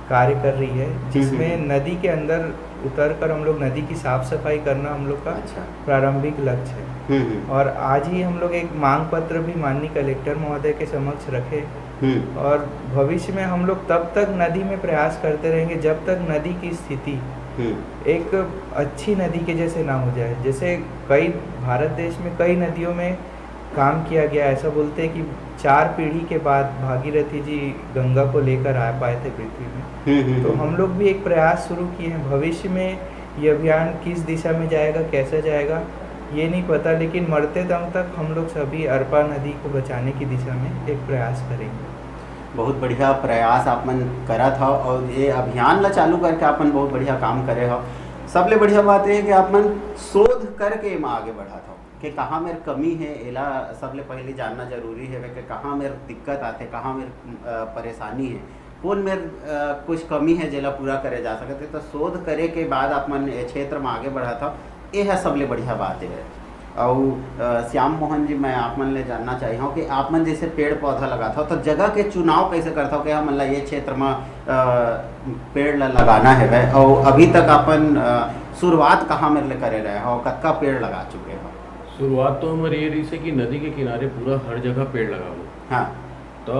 कार्य कर रही है, हम्म, जिसमें हम्म। नदी के अंदर उतर कर हम लोग नदी की साफ सफाई करना हम लोग का अच्छा। प्रारंभिक लक्ष्य है। हम्म, हम्म। और आज ही हम लोग एक मांग पत्र भी माननीय कलेक्टर महोदय के समक्ष रखे हम्म। और भविष्य में हम लोग तब तक नदी में प्रयास करते रहेंगे जब तक नदी की स्थिति हम्म। एक अच्छी नदी के जैसे ना हो जाए। जैसे कई, भारत देश में कई नदियों में काम किया गया। ऐसा बोलते हैं कि चार पीढ़ी के बाद भागीरथी जी गंगा को लेकर आ पाए थे पृथ्वी में। हम्म, हम्म, तो हम्म। हम लोग भी एक प्रयास शुरू किए हैं, भविष्य में ये अभियान किस दिशा में जाएगा, कैसा जाएगा, ये नहीं पता, लेकिन मरते दम तक हम लोग सभी अरपा नदी को बचाने की दिशा में एक प्रयास करेंगे। बहुत बढ़िया प्रयास आप मन करत हव और ये अभियान ला चालू करके आप मन बहुत बढ़िया काम करे हव। सबले बढ़िया बात ये है कि आप मन शोध करके एमा आगे बढ़त हव कि कहाँ मेर कमी है, एला सबले पहले जानना जरूरी है कि कहाँ मेर दिक्कत आथे, कहाँ मेर, अ, परेशानी है, कौन मेर, अ, कुछ कमी है जेला पूरा करे जा सकत है। तो शोध करे के बाद आप मन ये क्षेत्र में आगे बढ़त हव, ये है सबले बढ़िया बात है। अउ, अ, श्याम मोहन जी, मैं आप मन ले जानना चाहिए हूँ कि आप मन जैसे पेड़ पौधा लगात हव, तो जगह के चुनाव कैसे करत हव कि हमन ला ये क्षेत्र में, अ, पेड़ ला लगाना है? अउ अभी तक अपन, अ, शुरुआत कहाँ मेर ले करे रहे हव, कतका पेड़ लगा चुके हव? शुरुआत तो हमर ये रहिस हे कि नदी के किनारे पूरा हर जगह पेड़ लगाबो। हाँ। तो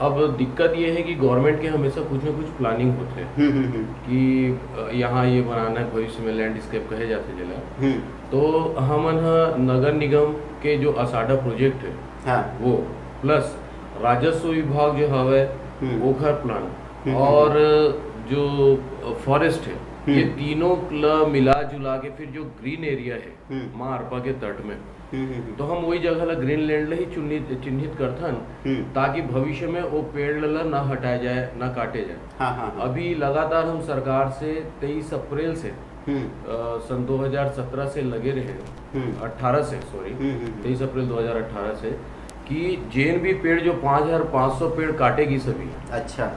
अब दिक्कत ये है कि गवर्नमेंट के हमेशा कुछ ना कुछ प्लानिंग होथे हम्म, हम्म, हम्म। कि, अ, यहाँ ये बनाना है, भविष्य में लैंडस्केप कहे जाथे जेला। हम्म। तो हमन ह नगर निगम के जो असाडा प्रोजेक्ट है, हाँ। वो प्लस राजस्व विभाग जो हवय, हम्म। ओखर प्लान हम्म, हम्म, और जो फॉरेस्ट है, ये हम्म। तीनों ल मिला जुला के फिर जो ग्रीन एरिया है, हम्म। माँ अरपा के तट में। हम्म, हम्म, हम्म। तो हम वही जगह ला ग्रीनलैंड ला ही चिन्हित, चिन्हित करथन, हम्म। ताकि भविष्य में वो पेड़ ला ना हटाया जाए, ना काटे जाए। हाँ, हाँ, हाँ। अभी लगातार हम सरकार से तेईस अप्रैल से, हम्म। अ, सन दो हज़ार सत्रह से लगे रहे, हम्म। अठारह से, सॉरी, हम्म, हम्म, हम्म। तेईस अप्रैल दो हज़ार अठारह से, कि जेन भी पेड़ जो पाँच हज़ार पाँच सौ पेड़ काटे गिस अभी, अच्छा। अ,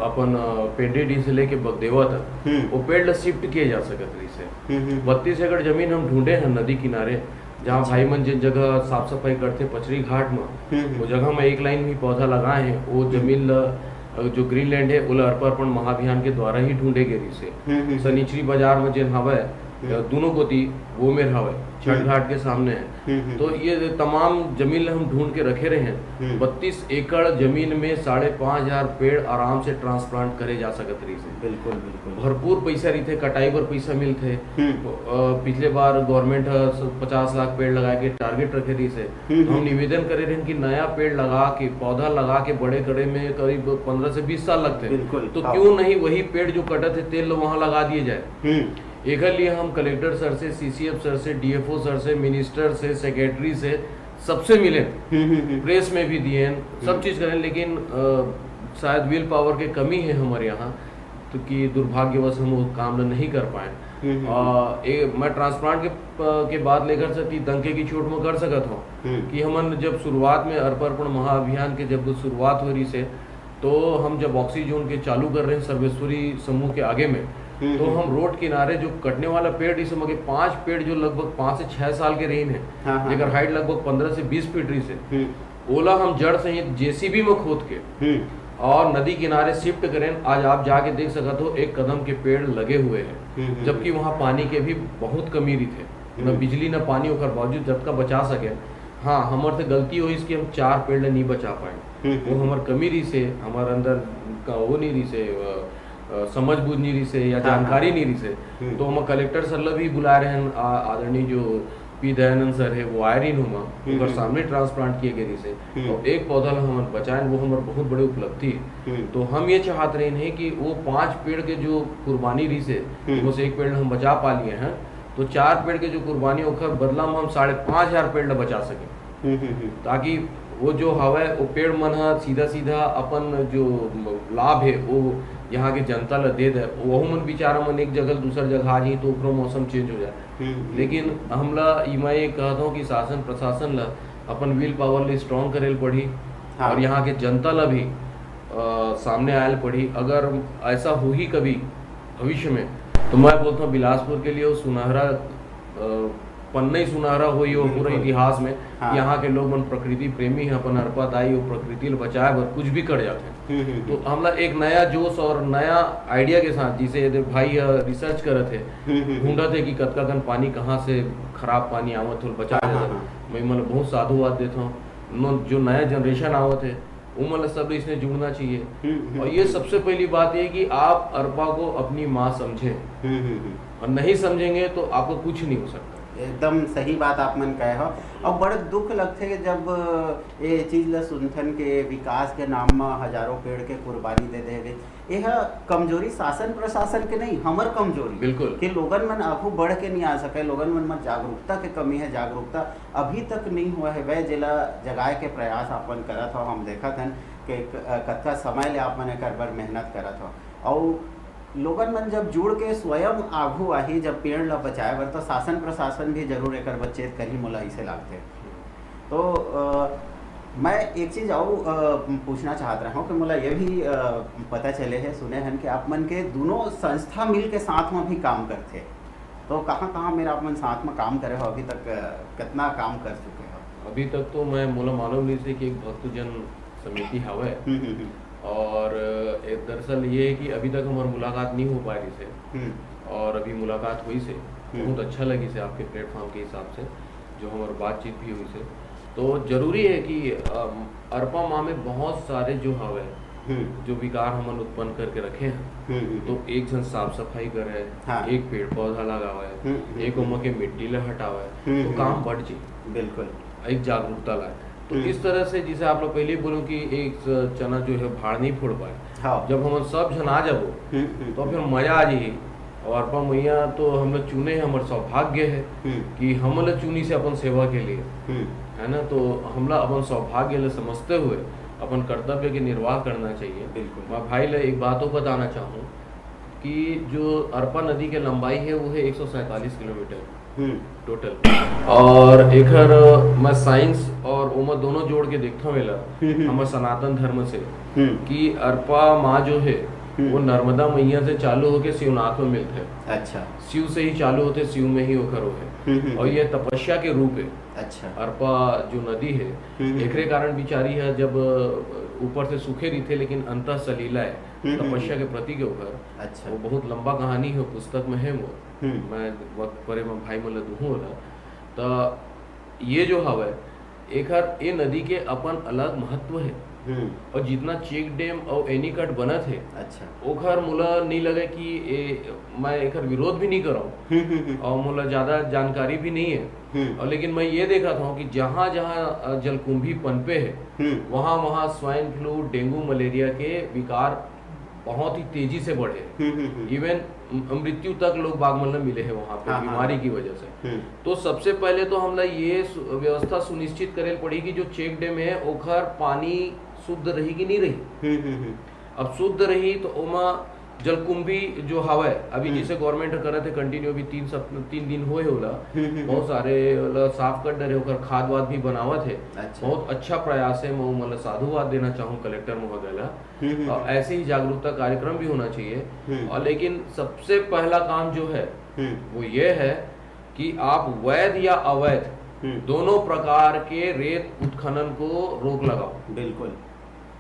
अपन, अ, पेंडेडी से लेके बगदेवा तक, हम्म। वो पेड़ ला शिफ्ट किए जा सकत रहिस हे। हम्म, हम्म। बत्तीस एकड़ जमीन हम ढूंढे हैं नदी किनारे, जहाँ अच्छा। भाई मन जिन जगह साफ सफाई करथे पचरी घाट में, हम्म, हम्म। वो जगह में एक लाइन भी पौधा लगाए हैं, वो हम्म। जमीन ला, अ, जो ग्रीनलैंड है, ओला अरपा अर्पण महाअभियान के द्वारा ही ढूंढे गे रहिस हे। हम्म, हम्म, हम्म। सनीचरी बाजार में जेन हवय, हम्म। अ, दोनों कोती वो मेर हवय, छठ हम्म। घाट के सामने है। हम्म, हम्म, तो हम्म। ये तमाम जमीन ला हम ढूंढ के रखे रहे हैं। हम्म। बत्तीस एकड़ जमीन में साढ़े पाँच हज़ार पेड़ आराम से ट्रांसप्लांट करे जा सकत रहिस हे। बिल्कुल, बिल्कुल। भरपूर पैसा रहिथे, कटाई बर पैसा मिलथे। हम्म। अ, पिछले बार गवर्नमेंट ह स-, पचास लाख पेड़ लगाए के टारगेट रखे रहिस हे। हम्म, तो हम हम्म। निवेदन करे रहेन कि नया पेड़ लगा के, पौधा लगा के बड़े करे में करीब पन्द्रह से बीस साल लगथे। बिल्कुल, तो हाँ। क्यों नहीं वही पेड़ जो कटत हे, तेल वहाँ लगा दिए जाए? हम्म। एकर लिए हम कलेक्टर सर से, सीसीएफ सर से, डीएफओ सर से, मिनिस्टर से, सेक्रेटरी से, सबसे मिले, हम्म, हम्म, हम्म। प्रेस में भी दिए हैं, सब हम्म। चीज करें, लेकिन, अ, शायद विल पावर के कमी है हमारे यहाँ, तो कि दुर्भाग्यवश हम वो काम ल नहीं कर पाए। हम्म, हम्म, अ, हम्म। ए, मैं ट्रांसप्लांट के, अ, के बात लेकर से ती दंके की चोट में कर सकत हूँ हम्म। कि हमन जब शुरुआत में अरपा अर्पण महाअभियान के जब शुरुआत हो रहिस हे, तो हम जब ऑक्सीजोन के चालू कर रहे हैं सर्वेश्वरी समूह के आगे में, हम्म, तो हम्म। हम रोड किनारे जो कटने वाला पेड़, इस समय के पांच पेड़ जो लगभग पाँच से छह साल के रहीन है, हाँ, हाँ, जेकर हाँ। हाइट लगभग पन्द्रह से बीस फीट रहिस हे, हम्म। ओला हम जड़ सहित जेसीबी में खोद के हम्म। और नदी किनारे शिफ्ट करें। आज आप जाके देख सकत हो, एक कदम के पेड़ लगे हुए हैं, हम्म, हम्म, जबकि हम्म। वहाँ पानी के भी बहुत कमी रहिथे, न हम्म। बिजली न पानी, ओकर बावजूद जतका बचा सके। हाँ, हमर से गलती होइस कि हम चार पेड़ ल नहीं बचा पाए। हम्म, वो हम्म। हमर कमी रहिस हे, हमर अंदर का वो नहीं रहिस हे, अ, अ, समझ बूझ नहीं रहिस हे या हाँ, जानकारी हाँ। नहीं रहिस हे। हम्म। तो हम कलेक्टर सर ल भी बुलाए रहन, आ-, आदरणीय जो पी दयानंद सर हे, वो आए रहिन हुमा, हम्म, ओकर हम्म। सामने ट्रांसप्लांट किए गए रहिस हे। हम्म। और एक पौधा ल हमन बचाएन, वो हमर बहुत बड़े उपलब्धि हे। हम्म। तो हम ये चाहत रहिन हे कि वो पांच पेड़ के जो कुर्बानी रहिस हे, हम्म। उसमें से एक पेड़ ल हम बचा पा लिए हैं, तो चार पेड़ के जो कुर्बानी, ओकर बदला में हम साढ़े पाँच हज़ार पेड़ ल बचा सकें। हम्म, हम्म, हम्म। ताकि वो जो हवय, वो पेड़ मन ह सीधा-सीधा अपन जो लाभ हे, वो यहाँ के जनता ल दे दे। वहू मन बेचारा मन एक जगह ले दूसर जगह आ जाही, तो ओकरो मौसम चेंज हो जाए। हम्म, हम्म। लेकिन हमला, ई मैं ये कहत हूँ कि शासन प्रशासन ल अपन विल पावर ल स्ट्रॉन्ग करे ल पड़ही हाँ। और यहाँ के जनता ल भी, अ, सामने आए ल पड़ही। अगर ऐसा होही कभी भविष्य में, तो मैं बोलता हूँ, बिलासपुर के लिए वो सुनहरा, अ, पन्ना ही सुनहरा होही वो पूरा बिल्कुल। इतिहास में। हाँ। यहाँ के लोग मन प्रकृति प्रेमी हैं, अपन अरपा दाई, वो प्रकृति ल बचाए बर कुछ भी कर जाते हैं। हम्म, हम्म, तो हम्म। हमला एक नया जोश और नया आइडिया के साथ, जिसे ये भाई, अ, रिसर्च करत हे, हम्म, हम्म, हम्म। ढूंढत हे कि कतका कन पानी कहाँ से खराब पानी आवत हे, बचाया हाँ, जाए। हाँ, हाँ। मैं मतलब बहुत साधुवाद देता हूँ। नो-, जो नया जनरेशन आवत हे, वो मतलब सब इसने जुड़ना चाहिए। हम्म, हम्म, और ये हम्म। सबसे पहली बात ये कि आप अरपा को अपनी माँ समझें। हम्म, हम्म, हम्म। और नहीं समझेंगे तो आपको कुछ नहीं हो सकता। एकदम सही बात आप मन कहे हो। और बड़ दुख लगथे कि जब ये चीज ला सुनथन के विकास के नाम म हजारों पेड़ के कुर्बानी दे दे गई। यह कमजोरी शासन प्रशासन के नहीं, हमर कमजोरी। बिल्कुल। कि लोगन मन आगू बढ़ के नहीं आ सके, लोगन मन म जागरूकता के कमी है, जागरूकता अभी तक नहीं हुआ है। वह जेला जगाए के प्रयास आप मन करत हो, हम देखत हन कि क-, कतका समय ले आप मन एकर बर मेहनत करत हो। और लोगन मन जब जुड़ के स्वयं आगू आही, जब पेड़ ला बचाए बर, तो शासन प्रशासन भी जरूर एकर बर चेत करही, मोला ऐसे लागथे। तो अ, मैं एक चीज और अ, पूछना चाहत रहा हूँ कि मोला ये भी अ, पता चले है, सुने हन कि आप मन के दोनों संस्था मिल के साथ में भी काम करथे। तो कहाँ कहाँ मेरा आप मन साथ में काम करे हो, अभी तक अ, कितना काम कर चुके हो? अभी तक तो मैं, मोला मालूम नहीं से कि एक भक्तजन समिति हवय। हम्म, हम्म, हम्म। और अ, दरअसल ये है कि अभी तक हमार मुलाकात नहीं हो पाए रहिस हे। हम्म। और अभी मुलाकात होइस हे। हम्म। बहुत अच्छा लगिस हे आपके प्लेटफॉर्म के हिसाब से, जो हमार बातचीत भी होइस हे। तो जरूरी है कि अम, अरपा माँ में बहुत सारे जो हवय, हम्म। जो विकार हमन उत्पन्न करके रखे हैं, हम्म, हम्म, तो हम्म। एक झन साफ सफाई करे, हाँ। एक पेड़ पौधा लगावे, हम्म, हम्म, एक हम्म। ओमा के मिट्टी ला हटावे, हम्म, तो हम्म। काम बढ़ जी। बिल्कुल। एक जागरूकता लाए। तो हम्म। इस तरह से, जिसे आप लोग पहले ही बोलो कि एक स-, चना जो है भाड़ नहीं फोड़ पाए, हाँ। जब हमन सब झन आ जाबो, हम्म, हम्म, तो फिर हम्म। मजा आ जाही। और अरपा मैया तो हम लोग चुने हैं, हमार सौभाग्य है हम्म। कि हमन ला चुनिस हे अपन सेवा के लिए, हम्म। है ना? तो हमला अपन सौभाग्य ले समझते हुए अपन कर्तव्य के निर्वाह करना चाहिए। बिल्कुल। मैं भाई ले एक बात और बताना चाहूँ कि जो अरपा नदी के लंबाई है, वो है एक सौ सैंतालीस किलोमीटर हम्म। टोटल। और एकर मैं साइंस और ओमा दोनों जोड़ के देखता हूँ एला, हम्म, हम्म। हमर सनातन धर्म से, हम्म। कि अरपा माँ जो है, हम्म। वो नर्मदा मैया से चालू होके शिवनाथ में मिलथे। अच्छा। शिव से ही चालू होथे, शिव में ही ओकर वो है। हम्म, हम्म, और हम्म। ये तपस्या के रूप है। अच्छा। अरपा जो नदी है, हम्म, हम्म, एकरे हम्म। कारण बिचारी है, जब ऊपर से सूखे रहिथे, लेकिन अंतः सलीला है, हम्म, हम्म, तपस्या हम्म। के प्रतीक है ओकर। अच्छा। वो बहुत लंबा कहानी है, पुस्तक में है वो। हम्म। मैं वक्त परे में भाई मन ल दूहूँ ओला। त ये जो हवय, एकर, ए नदी के अपन अलग महत्व हे। हम्म। और जितना चेक डैम और एनीकट बनत हे, अच्छा। ओकर मोला नहीं लगे कि ए, मैं एकर विरोध भी नहीं करौं। हम्म, हम्म, हम्म। और मोला ज्यादा जानकारी भी नहीं है। हम्म। और लेकिन मैं ये देखत हूँ कि जहाँ, जहाँ, अ, जलकुंभी पनपे हे, हम्म। वहाँ, वहाँ स्वाइन फ्लू, डेंगू, मलेरिया के विकार बहुत ही तेजी से बढ़े। हम्म, हम्म, हम्म। Even म-, मृत्यु तक लोग बाग मन ल मिले हे वहाँ पे हाँ, हाँ, बीमारी हाँ। की वजह से। हम्म। तो सबसे पहले तो हमला ये सु-, व्यवस्था सुनिश्चित करे ल पड़ी कि जो चेक डैम है, ओखर पानी शुद्ध रही कि नहीं रही। हम्म, हम्म, हम्म। अब शुद्ध रही तो ओमा जलकुंभी जो हवय, अभी हम्म। जैसे गवर्नमेंट ह करत हे कंटिन्यू, अभी तीन सप-, तीन दिन होए हे ओला, हम्म, हम्म, बहुत हम्म। सारे ओला साफ कर डरे, ओकर खाद वाद भी बनावत हे। अच्छा। बहुत अच्छा प्रयास है, मैं ओमन ला साधुवाद देना चाहूँ कलेक्टर महोदय ला। हम्म, हम्म, और हम्म। ऐसे ही जागरूकता कार्यक्रम भी होना चाहिए। हम्म। और लेकिन सबसे पहला काम जो है, हम्म। वो ये है कि आप वैध या अवैध हम्म। दोनों प्रकार के रेत उत्खनन को रोक लगाओ। बिल्कुल,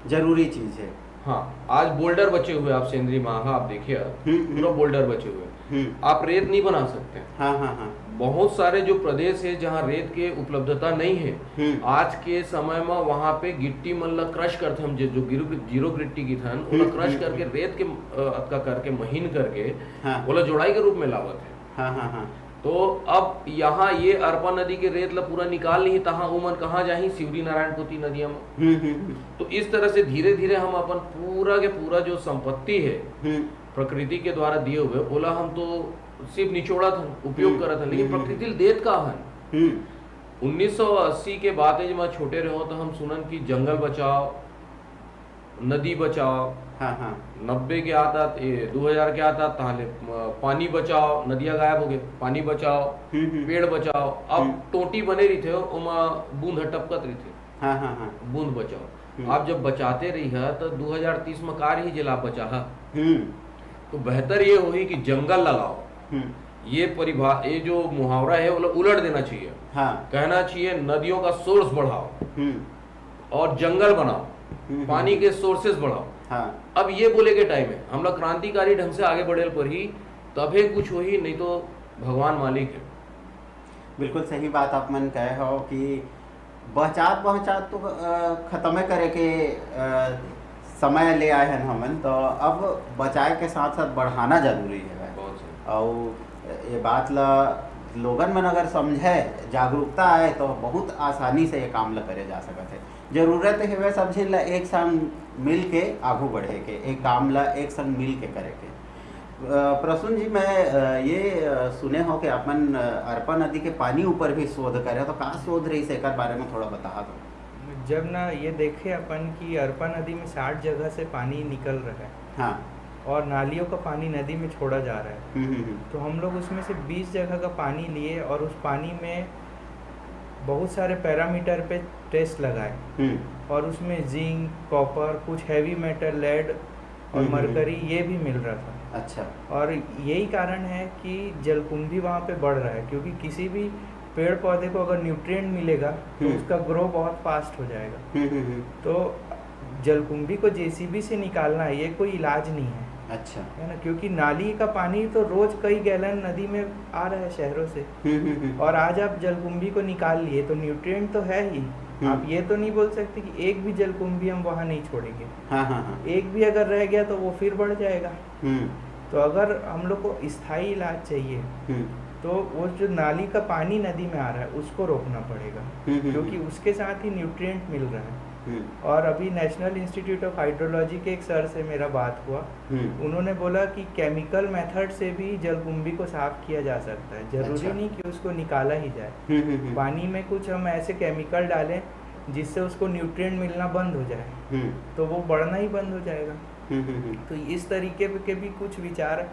जरूरी चीज है। हाँ, आज बोल्डर बचे हुए, आप सेंद्री माह, आप देखिए, आप हम्म, हम्म। पूरा बोल्डर बचे हुए। हम्म। आप रेत नहीं बना सकते। हाँ, हाँ, हाँ। बहुत सारे जो प्रदेश है, जहाँ रेत के उपलब्धता नहीं है, हम्म। आज के समय में वहाँ पे गिट्टी मन ला क्रश करते हम, जो, जो गिरो-, जीरो गिट्टी की थन, ओला हम्म, क्रश हम्म, करके हम्म। रेत के, अ, अतका करके, महीन करके, हाँ। ओला जोड़ाई के रूप में लावत है। हाँ, हाँ, हाँ। तो अब यहाँ ये अरपा नदी के रेत ला पूरा निकाल नहीं, तहाँ उमन कहाँ जाही? शिवरी नारायण पोती नदिया में। हम्म, हम्म, हम्म। तो इस तरह से धीरे-धीरे हम अपन पूरा के पूरा जो संपत्ति है, हम्म। प्रकृति के द्वारा दिए हुए, ओला हम तो सिर्फ निचोड़त हन, उपयोग हम्म। करत हन, लेकिन हम्म, हम्म। प्रकृति ल देत का हन? हम्म। उन्नीस सौ अस्सी के बाद, जब मैं छोटे रहो, तो हम सुनन कि जंगल बचाओ, नदी बचाओ। हाँ, हाँ। नब्बे के आत आत, ए, दो हजार के आत आत, तहाँ ले, अ, पानी बचाओ, नदिया गायब हो गए, पानी बचाओ, हम्म, हम्म। पेड़ बचाओ। अब हम्म। टोटी बने रहिथे, ओमा बूंद ह टपकत रहिथे। हाँ, हाँ, हाँ। बूंद बचाओ। हम्म। आप जब बचाते रही है, तो दो हजार तीस में का रही, जेला आप बचाहा? हम्म। तो बेहतर ये होही कि जंगल लगाओ। हम्म। ये परिभा-, ये जो मुहावरा है, वो उलट देना चाहिए। हाँ। कहना चाहिए, नदियों का सोर्स बढ़ाओ हम्म। और जंगल बनाओ, हम्म, हम्म, पानी हम्म। के सोर्सेज बढ़ाओ। हाँ। अब ये बोले के टाइम है, हमला क्रांतिकारी ढंग से आगे बढ़े ल पड़ही, तभे कुछ होही, नहीं तो भगवान मालिक है। बिल्कुल सही बात आप मन कहे हो कि बहचात बहचात तो, अ, खतमे करे के, अ, समय ले आए हन हमन, तो अब बचाए के साथ साथ बढ़ाना जरूरी है। बहुत सही। अउ ये बात ला लोगन मन अगर समझे, जागरूकता आए, तो बहुत आसानी से ये काम ल करे जा सकत हे। जरूरत हेवय सब झिन ल एक संग मिल के आगू बढ़े के, एक काम ल एक संग मिल के करे के। अ, प्रसून जी, मैं, अ, ये, अ, सुने हो कि अपन, अ, अरपा नदी के पानी ऊपर भी शोध करे, तो का शोध रहिस, एकर बारे में थोड़ा बता दो। जब ना ये देखे अपन कि अरपा नदी में साठ जगह से पानी निकल रहा है हाँ। और नालियों का पानी नदी में छोड़ा जा रहा है, हम्म, हम्म, हम्म। तो हम लोग उसमें से बीस जगह का पानी लिए और उस पानी में बहुत सारे पैरामीटर पे टेस्ट लगाए हम्म। और उसमें जिंक, कॉपर, कुछ हैवी मेटल, लेड और हम्म, हम्म, हम्म। मरकरी, ये भी मिल रहा था। अच्छा। और यही कारण है कि जलकुंभी वहाँ पे बढ़ रहा है, क्योंकि किसी भी पेड़ पौधे को अगर न्यूट्रिएंट मिलेगा, तो हम्म। उसका ग्रो बहुत फास्ट हो जाएगा। हम्म, हम्म, हम्म। तो जलकुंभी को जेसीबी से निकालना, ये कोई इलाज नहीं है। अच्छा। है ना, क्योंकि नाली का पानी तो रोज कई गैलन नदी में आ रहा है शहरों से। हम्म, हम्म, हम्म। और आज आप जलकुंभी को निकाल लिए, तो न्यूट्रिएंट तो है ही। हम्म। आप ये तो नहीं बोल सकते कि एक भी जलकुंभी हम वहाँ नहीं छोड़ेंगे। हाँ, हाँ, हाँ। एक भी अगर रह गया, तो वो फिर बढ़ जाएगा। हम्म। तो अगर हम लोग को स्थायी इलाज चाहिए, हम्म। तो वो जो नाली का पानी नदी में आ रहा है, उसको रोकना पड़ेगा, हम्म, हम्म, क्योंकि हम्म। उसके साथ ही न्यूट्रिएंट मिल रहा है। हम्म। और अभी नेशनल इंस्टीट्यूट ऑफ हाइड्रोलॉजी के एक सर से मेरा बात हुआ, हम्म। उन्होंने बोला कि केमिकल मेथड से भी जलकुंभी को साफ किया जा सकता है। जरूरी अच्छा। नहीं कि उसको निकाला ही जाए। हम्म, हम्म, हम्म। पानी में कुछ हम ऐसे केमिकल डालें जिससे उसको न्यूट्रिएंट मिलना बंद हो जाए, हम्म। तो वो बढ़ना ही बंद हो जाएगा। हम्म, हम्म, हम्म। तो इस तरीके के भी कुछ विचार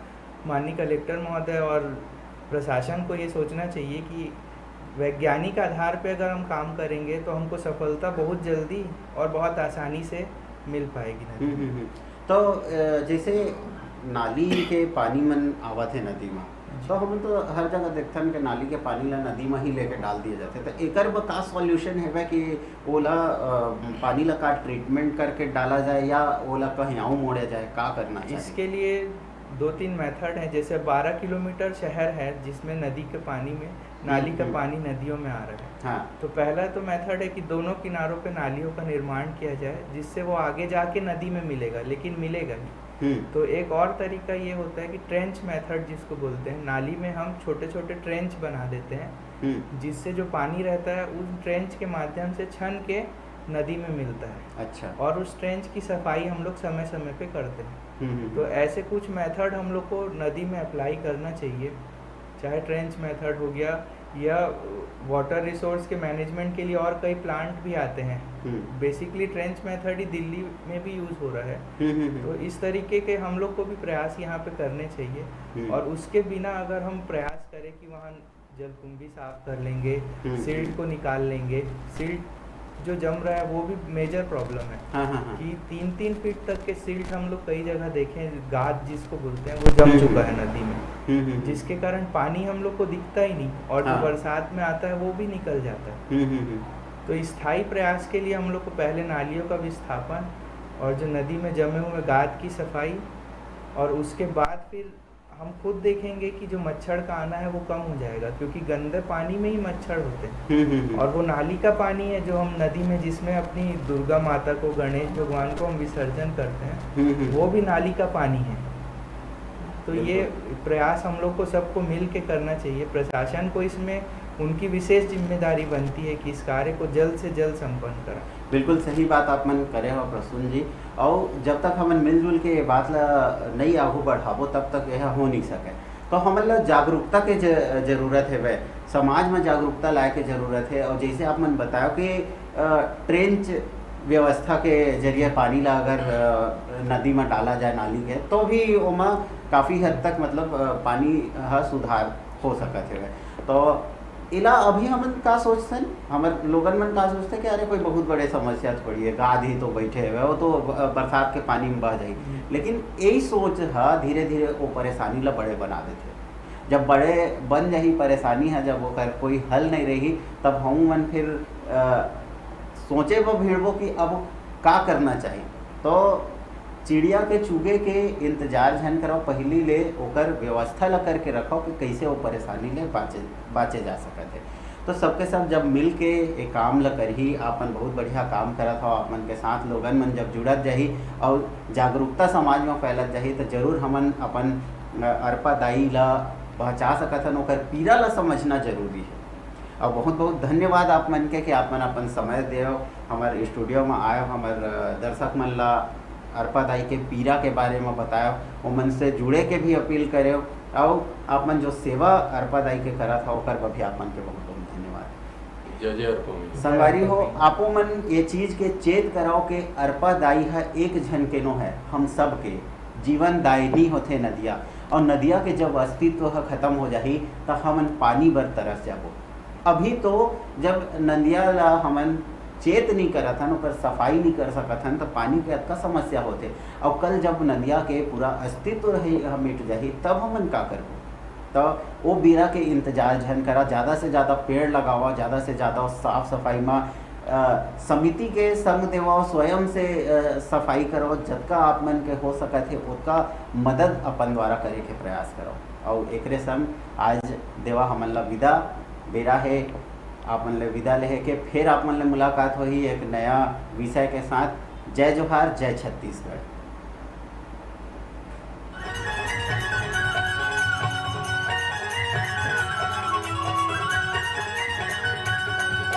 माननीय कलेक्टर महोदय और प्रशासन को ये सोचना चाहिए कि वैज्ञानिक आधार पे अगर हम काम करेंगे, तो हमको सफलता बहुत जल्दी और बहुत आसानी से मिल पाएगी नदी हम्म, में। हम्म, हम्म। तो, अ, जैसे नाली के पानी मन आवत हे नदी में, जी। तो हमन तो हर जगह देखथन कि नाली के पानी ला नदी में ही लेके डाल दिया जाथे। तो एकर बर का सॉल्यूशन हेवय कि ओला, अ, पानी ला का ट्रीटमेंट करके डाला जाए या ओला कहीं आऊ मोड़े जाए, का करना चाहिए? इसके लिए दो तीन मेथड हैं। जैसे बारह किलोमीटर शहर है जिसमें नदी के पानी में, नाली हम्म, का हम्म। पानी नदियों में आ रहा है। हाँ। तो पहला तो मेथड है कि दोनों किनारों पे नालियों का निर्माण किया जाए, जिससे वो आगे जाके नदी में मिलेगा, लेकिन मिलेगा ही। हम्म। तो एक और तरीका ये होता है कि ट्रेंच मेथड जिसको बोलते हैं, नाली में हम छोटे छोटे ट्रेंच बना देते हैं, हम्म। जिससे जो पानी रहता है उस ट्रेंच के माध्यम से छन के नदी में मिलता है। अच्छा। और उस ट्रेंच की सफाई हम लोग समय समय पे करते हैं। हम्म, हम्म, तो हम्म। ऐसे कुछ मेथड हम लोग को नदी में अप्लाई करना चाहिए, चाहे ट्रेंच मेथड हो गया या वाटर रिसोर्स के मैनेजमेंट के लिए और कई प्लांट भी आते हैं। हम्म। बेसिकली ट्रेंच मेथड ही दिल्ली में भी यूज़ हो रहा है। हम्म, हम्म, हम्म। तो इस तरीके के हम लोग को भी प्रयास यहाँ पे करने चाहिए। हम्म। और उसके बिना अगर हम प्रयास करें कि वहाँ जलकुंभी साफ कर लेंगे, हम्म, सिल्ट हम्म। को निकाल लेंगे, सिल्ट जो जम रहा है वो भी मेजर प्रॉब्लम है हाँ, हाँ, हाँ। कि तीन तीन फीट तक के सिल्ट हम लोग कई जगह देखे हैं, गाद जिसको बोलते हैं, वो जम हम्म, चुका हम्म। है नदी में, हम्म, हम्म, हम्म। जिसके कारण पानी हम लोग को दिखता ही नहीं और जो हाँ। बरसात में आता है वो भी निकल जाता है। हम्म, हम्म, हम्म। तो स्थायी प्रयास के लिए हम लोग को पहले नालियों का विस्थापन और जो नदी में जमे हुए गाद की सफाई और उसके बाद फिर हम खुद देखेंगे कि जो मच्छर का आना है वो कम हो जाएगा, क्योंकि गंदे पानी में ही मच्छर होते हैं। हम्म, हम्म, हम्म। और वो नाली का पानी है जो हम नदी में, जिसमें अपनी दुर्गा माता को, गणेश भगवान को हम विसर्जन करते हैं, हम्म, हम्म। वो भी नाली का पानी है। तो ये बिल्कुल। प्रयास हम लोग को सबको मिल के करना चाहिए। प्रशासन को इसमें उनकी विशेष जिम्मेदारी बनती है कि इस कार्य को जल्द से जल्द संपन्न करें। बिल्कुल सही बात आप मन करे हो प्रसून जी। और जब तक हमन मिलजुल के ये बात ला नई आगू बढ़ाबो, तब तक यह हो नहीं सके। तो हमन ला जागरूकता के ज-, जरूरत हेवय, समाज में जागरूकता लाए के जरूरत है। और जैसे आप मन बताओ कि, अ, ट्रेंच व्यवस्था के जरिए पानी ला अगर, अ, नदी में डाला जाए, नाली के, तो भी ओमा काफ़ी हद तक, मतलब, अ, पानी ह सुधार हो सकत हेवय। तो इला अभी हमन का सोचथन, हमर लोगन मन का सोचथे कि अरे, कोई बहुत बड़े समस्या थोड़ी है, गाद ही तो बैठे हुए, वो तो ब-, बरसात के पानी में बह जाही। हम्म। लेकिन यही सोच ह धीरे-धीरे वो परेशानी ला बड़े बना देथे। जब बड़े बन जाही परेशानी ह, जब ओकर कोई हल नहीं रही, तब हम मन फिर, अ, सोचे बर भिड़बो कि अब का करना चाहिए। तो चिड़िया के चुगे के इंतजार झन करव, पहिली ले ओकर व्यवस्था ल करके रखव कि कइसे ओ परेशानी ले बाँचे, बाँचे जा सकत हे। तो सबके सब जब मिल के ए काम ल करही, आपन बहुत बढ़िया काम करत हव, आप मन के साथ लोगन मन जब जुड़त जाही अउ जागरूकता समाज म फैलत जाही, त जरूर हमन अपन, अ, अरपा दाई ल पहचा सकत हन, ओकर पीरा ला समझना जरूरी है। और बहुत बहुत धन्यवाद आप मन के कि आप मन अपन समय देव, हमर स्टूडियो में आयो, हमर, अ, दर्शक मन ला अरपा दाई के पीरा के बारे में बतायो, ओमन से जुड़े के भी अपील करेव, और आप मन जो सेवा अरपा दाई के करत हव, ओकर बर भी आप मन के बहुत बहुत धन्यवाद। जय जय अरपा मैया। संगवारी हो, आपो मन ये चीज के चेत कराओ के अरपा दाई ह एक झन के नो है, हम सब के। जीवन दायिनी होथे नदिया, और नदिया के जब अस्तित्व ह खत्म हो जाही, त हमन पानी बर तरस जाबो। अभी तो जब नदिया ला हमन चेत नहीं करत हन, ओकर सफाई नहीं कर सकत हन, त पानी के अतका समस्या होथे। और कल जब नदिया के पूरा अस्तित्व रही, ह मिट जाही, तब हमन का करबो? त ओ बीरा के इंतजार झन करा, ज्यादा से ज्यादा पेड़ लगावा, ज्यादा से ज्यादा साफ सफाई मा, अ, समिति के संग देवा, स्वयं से, अ, सफाई करो, जतका आप मन के हो सकत हे, ओतका मदद अपन द्वारा करे के प्रयास करो। और एकरे संग आज देवा हमन ला विदा, बेरा हे आप मन ले विदा लेहे के, फिर आप मन ले मुलाकात होही एक नया विषय के साथ। जय जोहार, जय छत्तीसगढ़।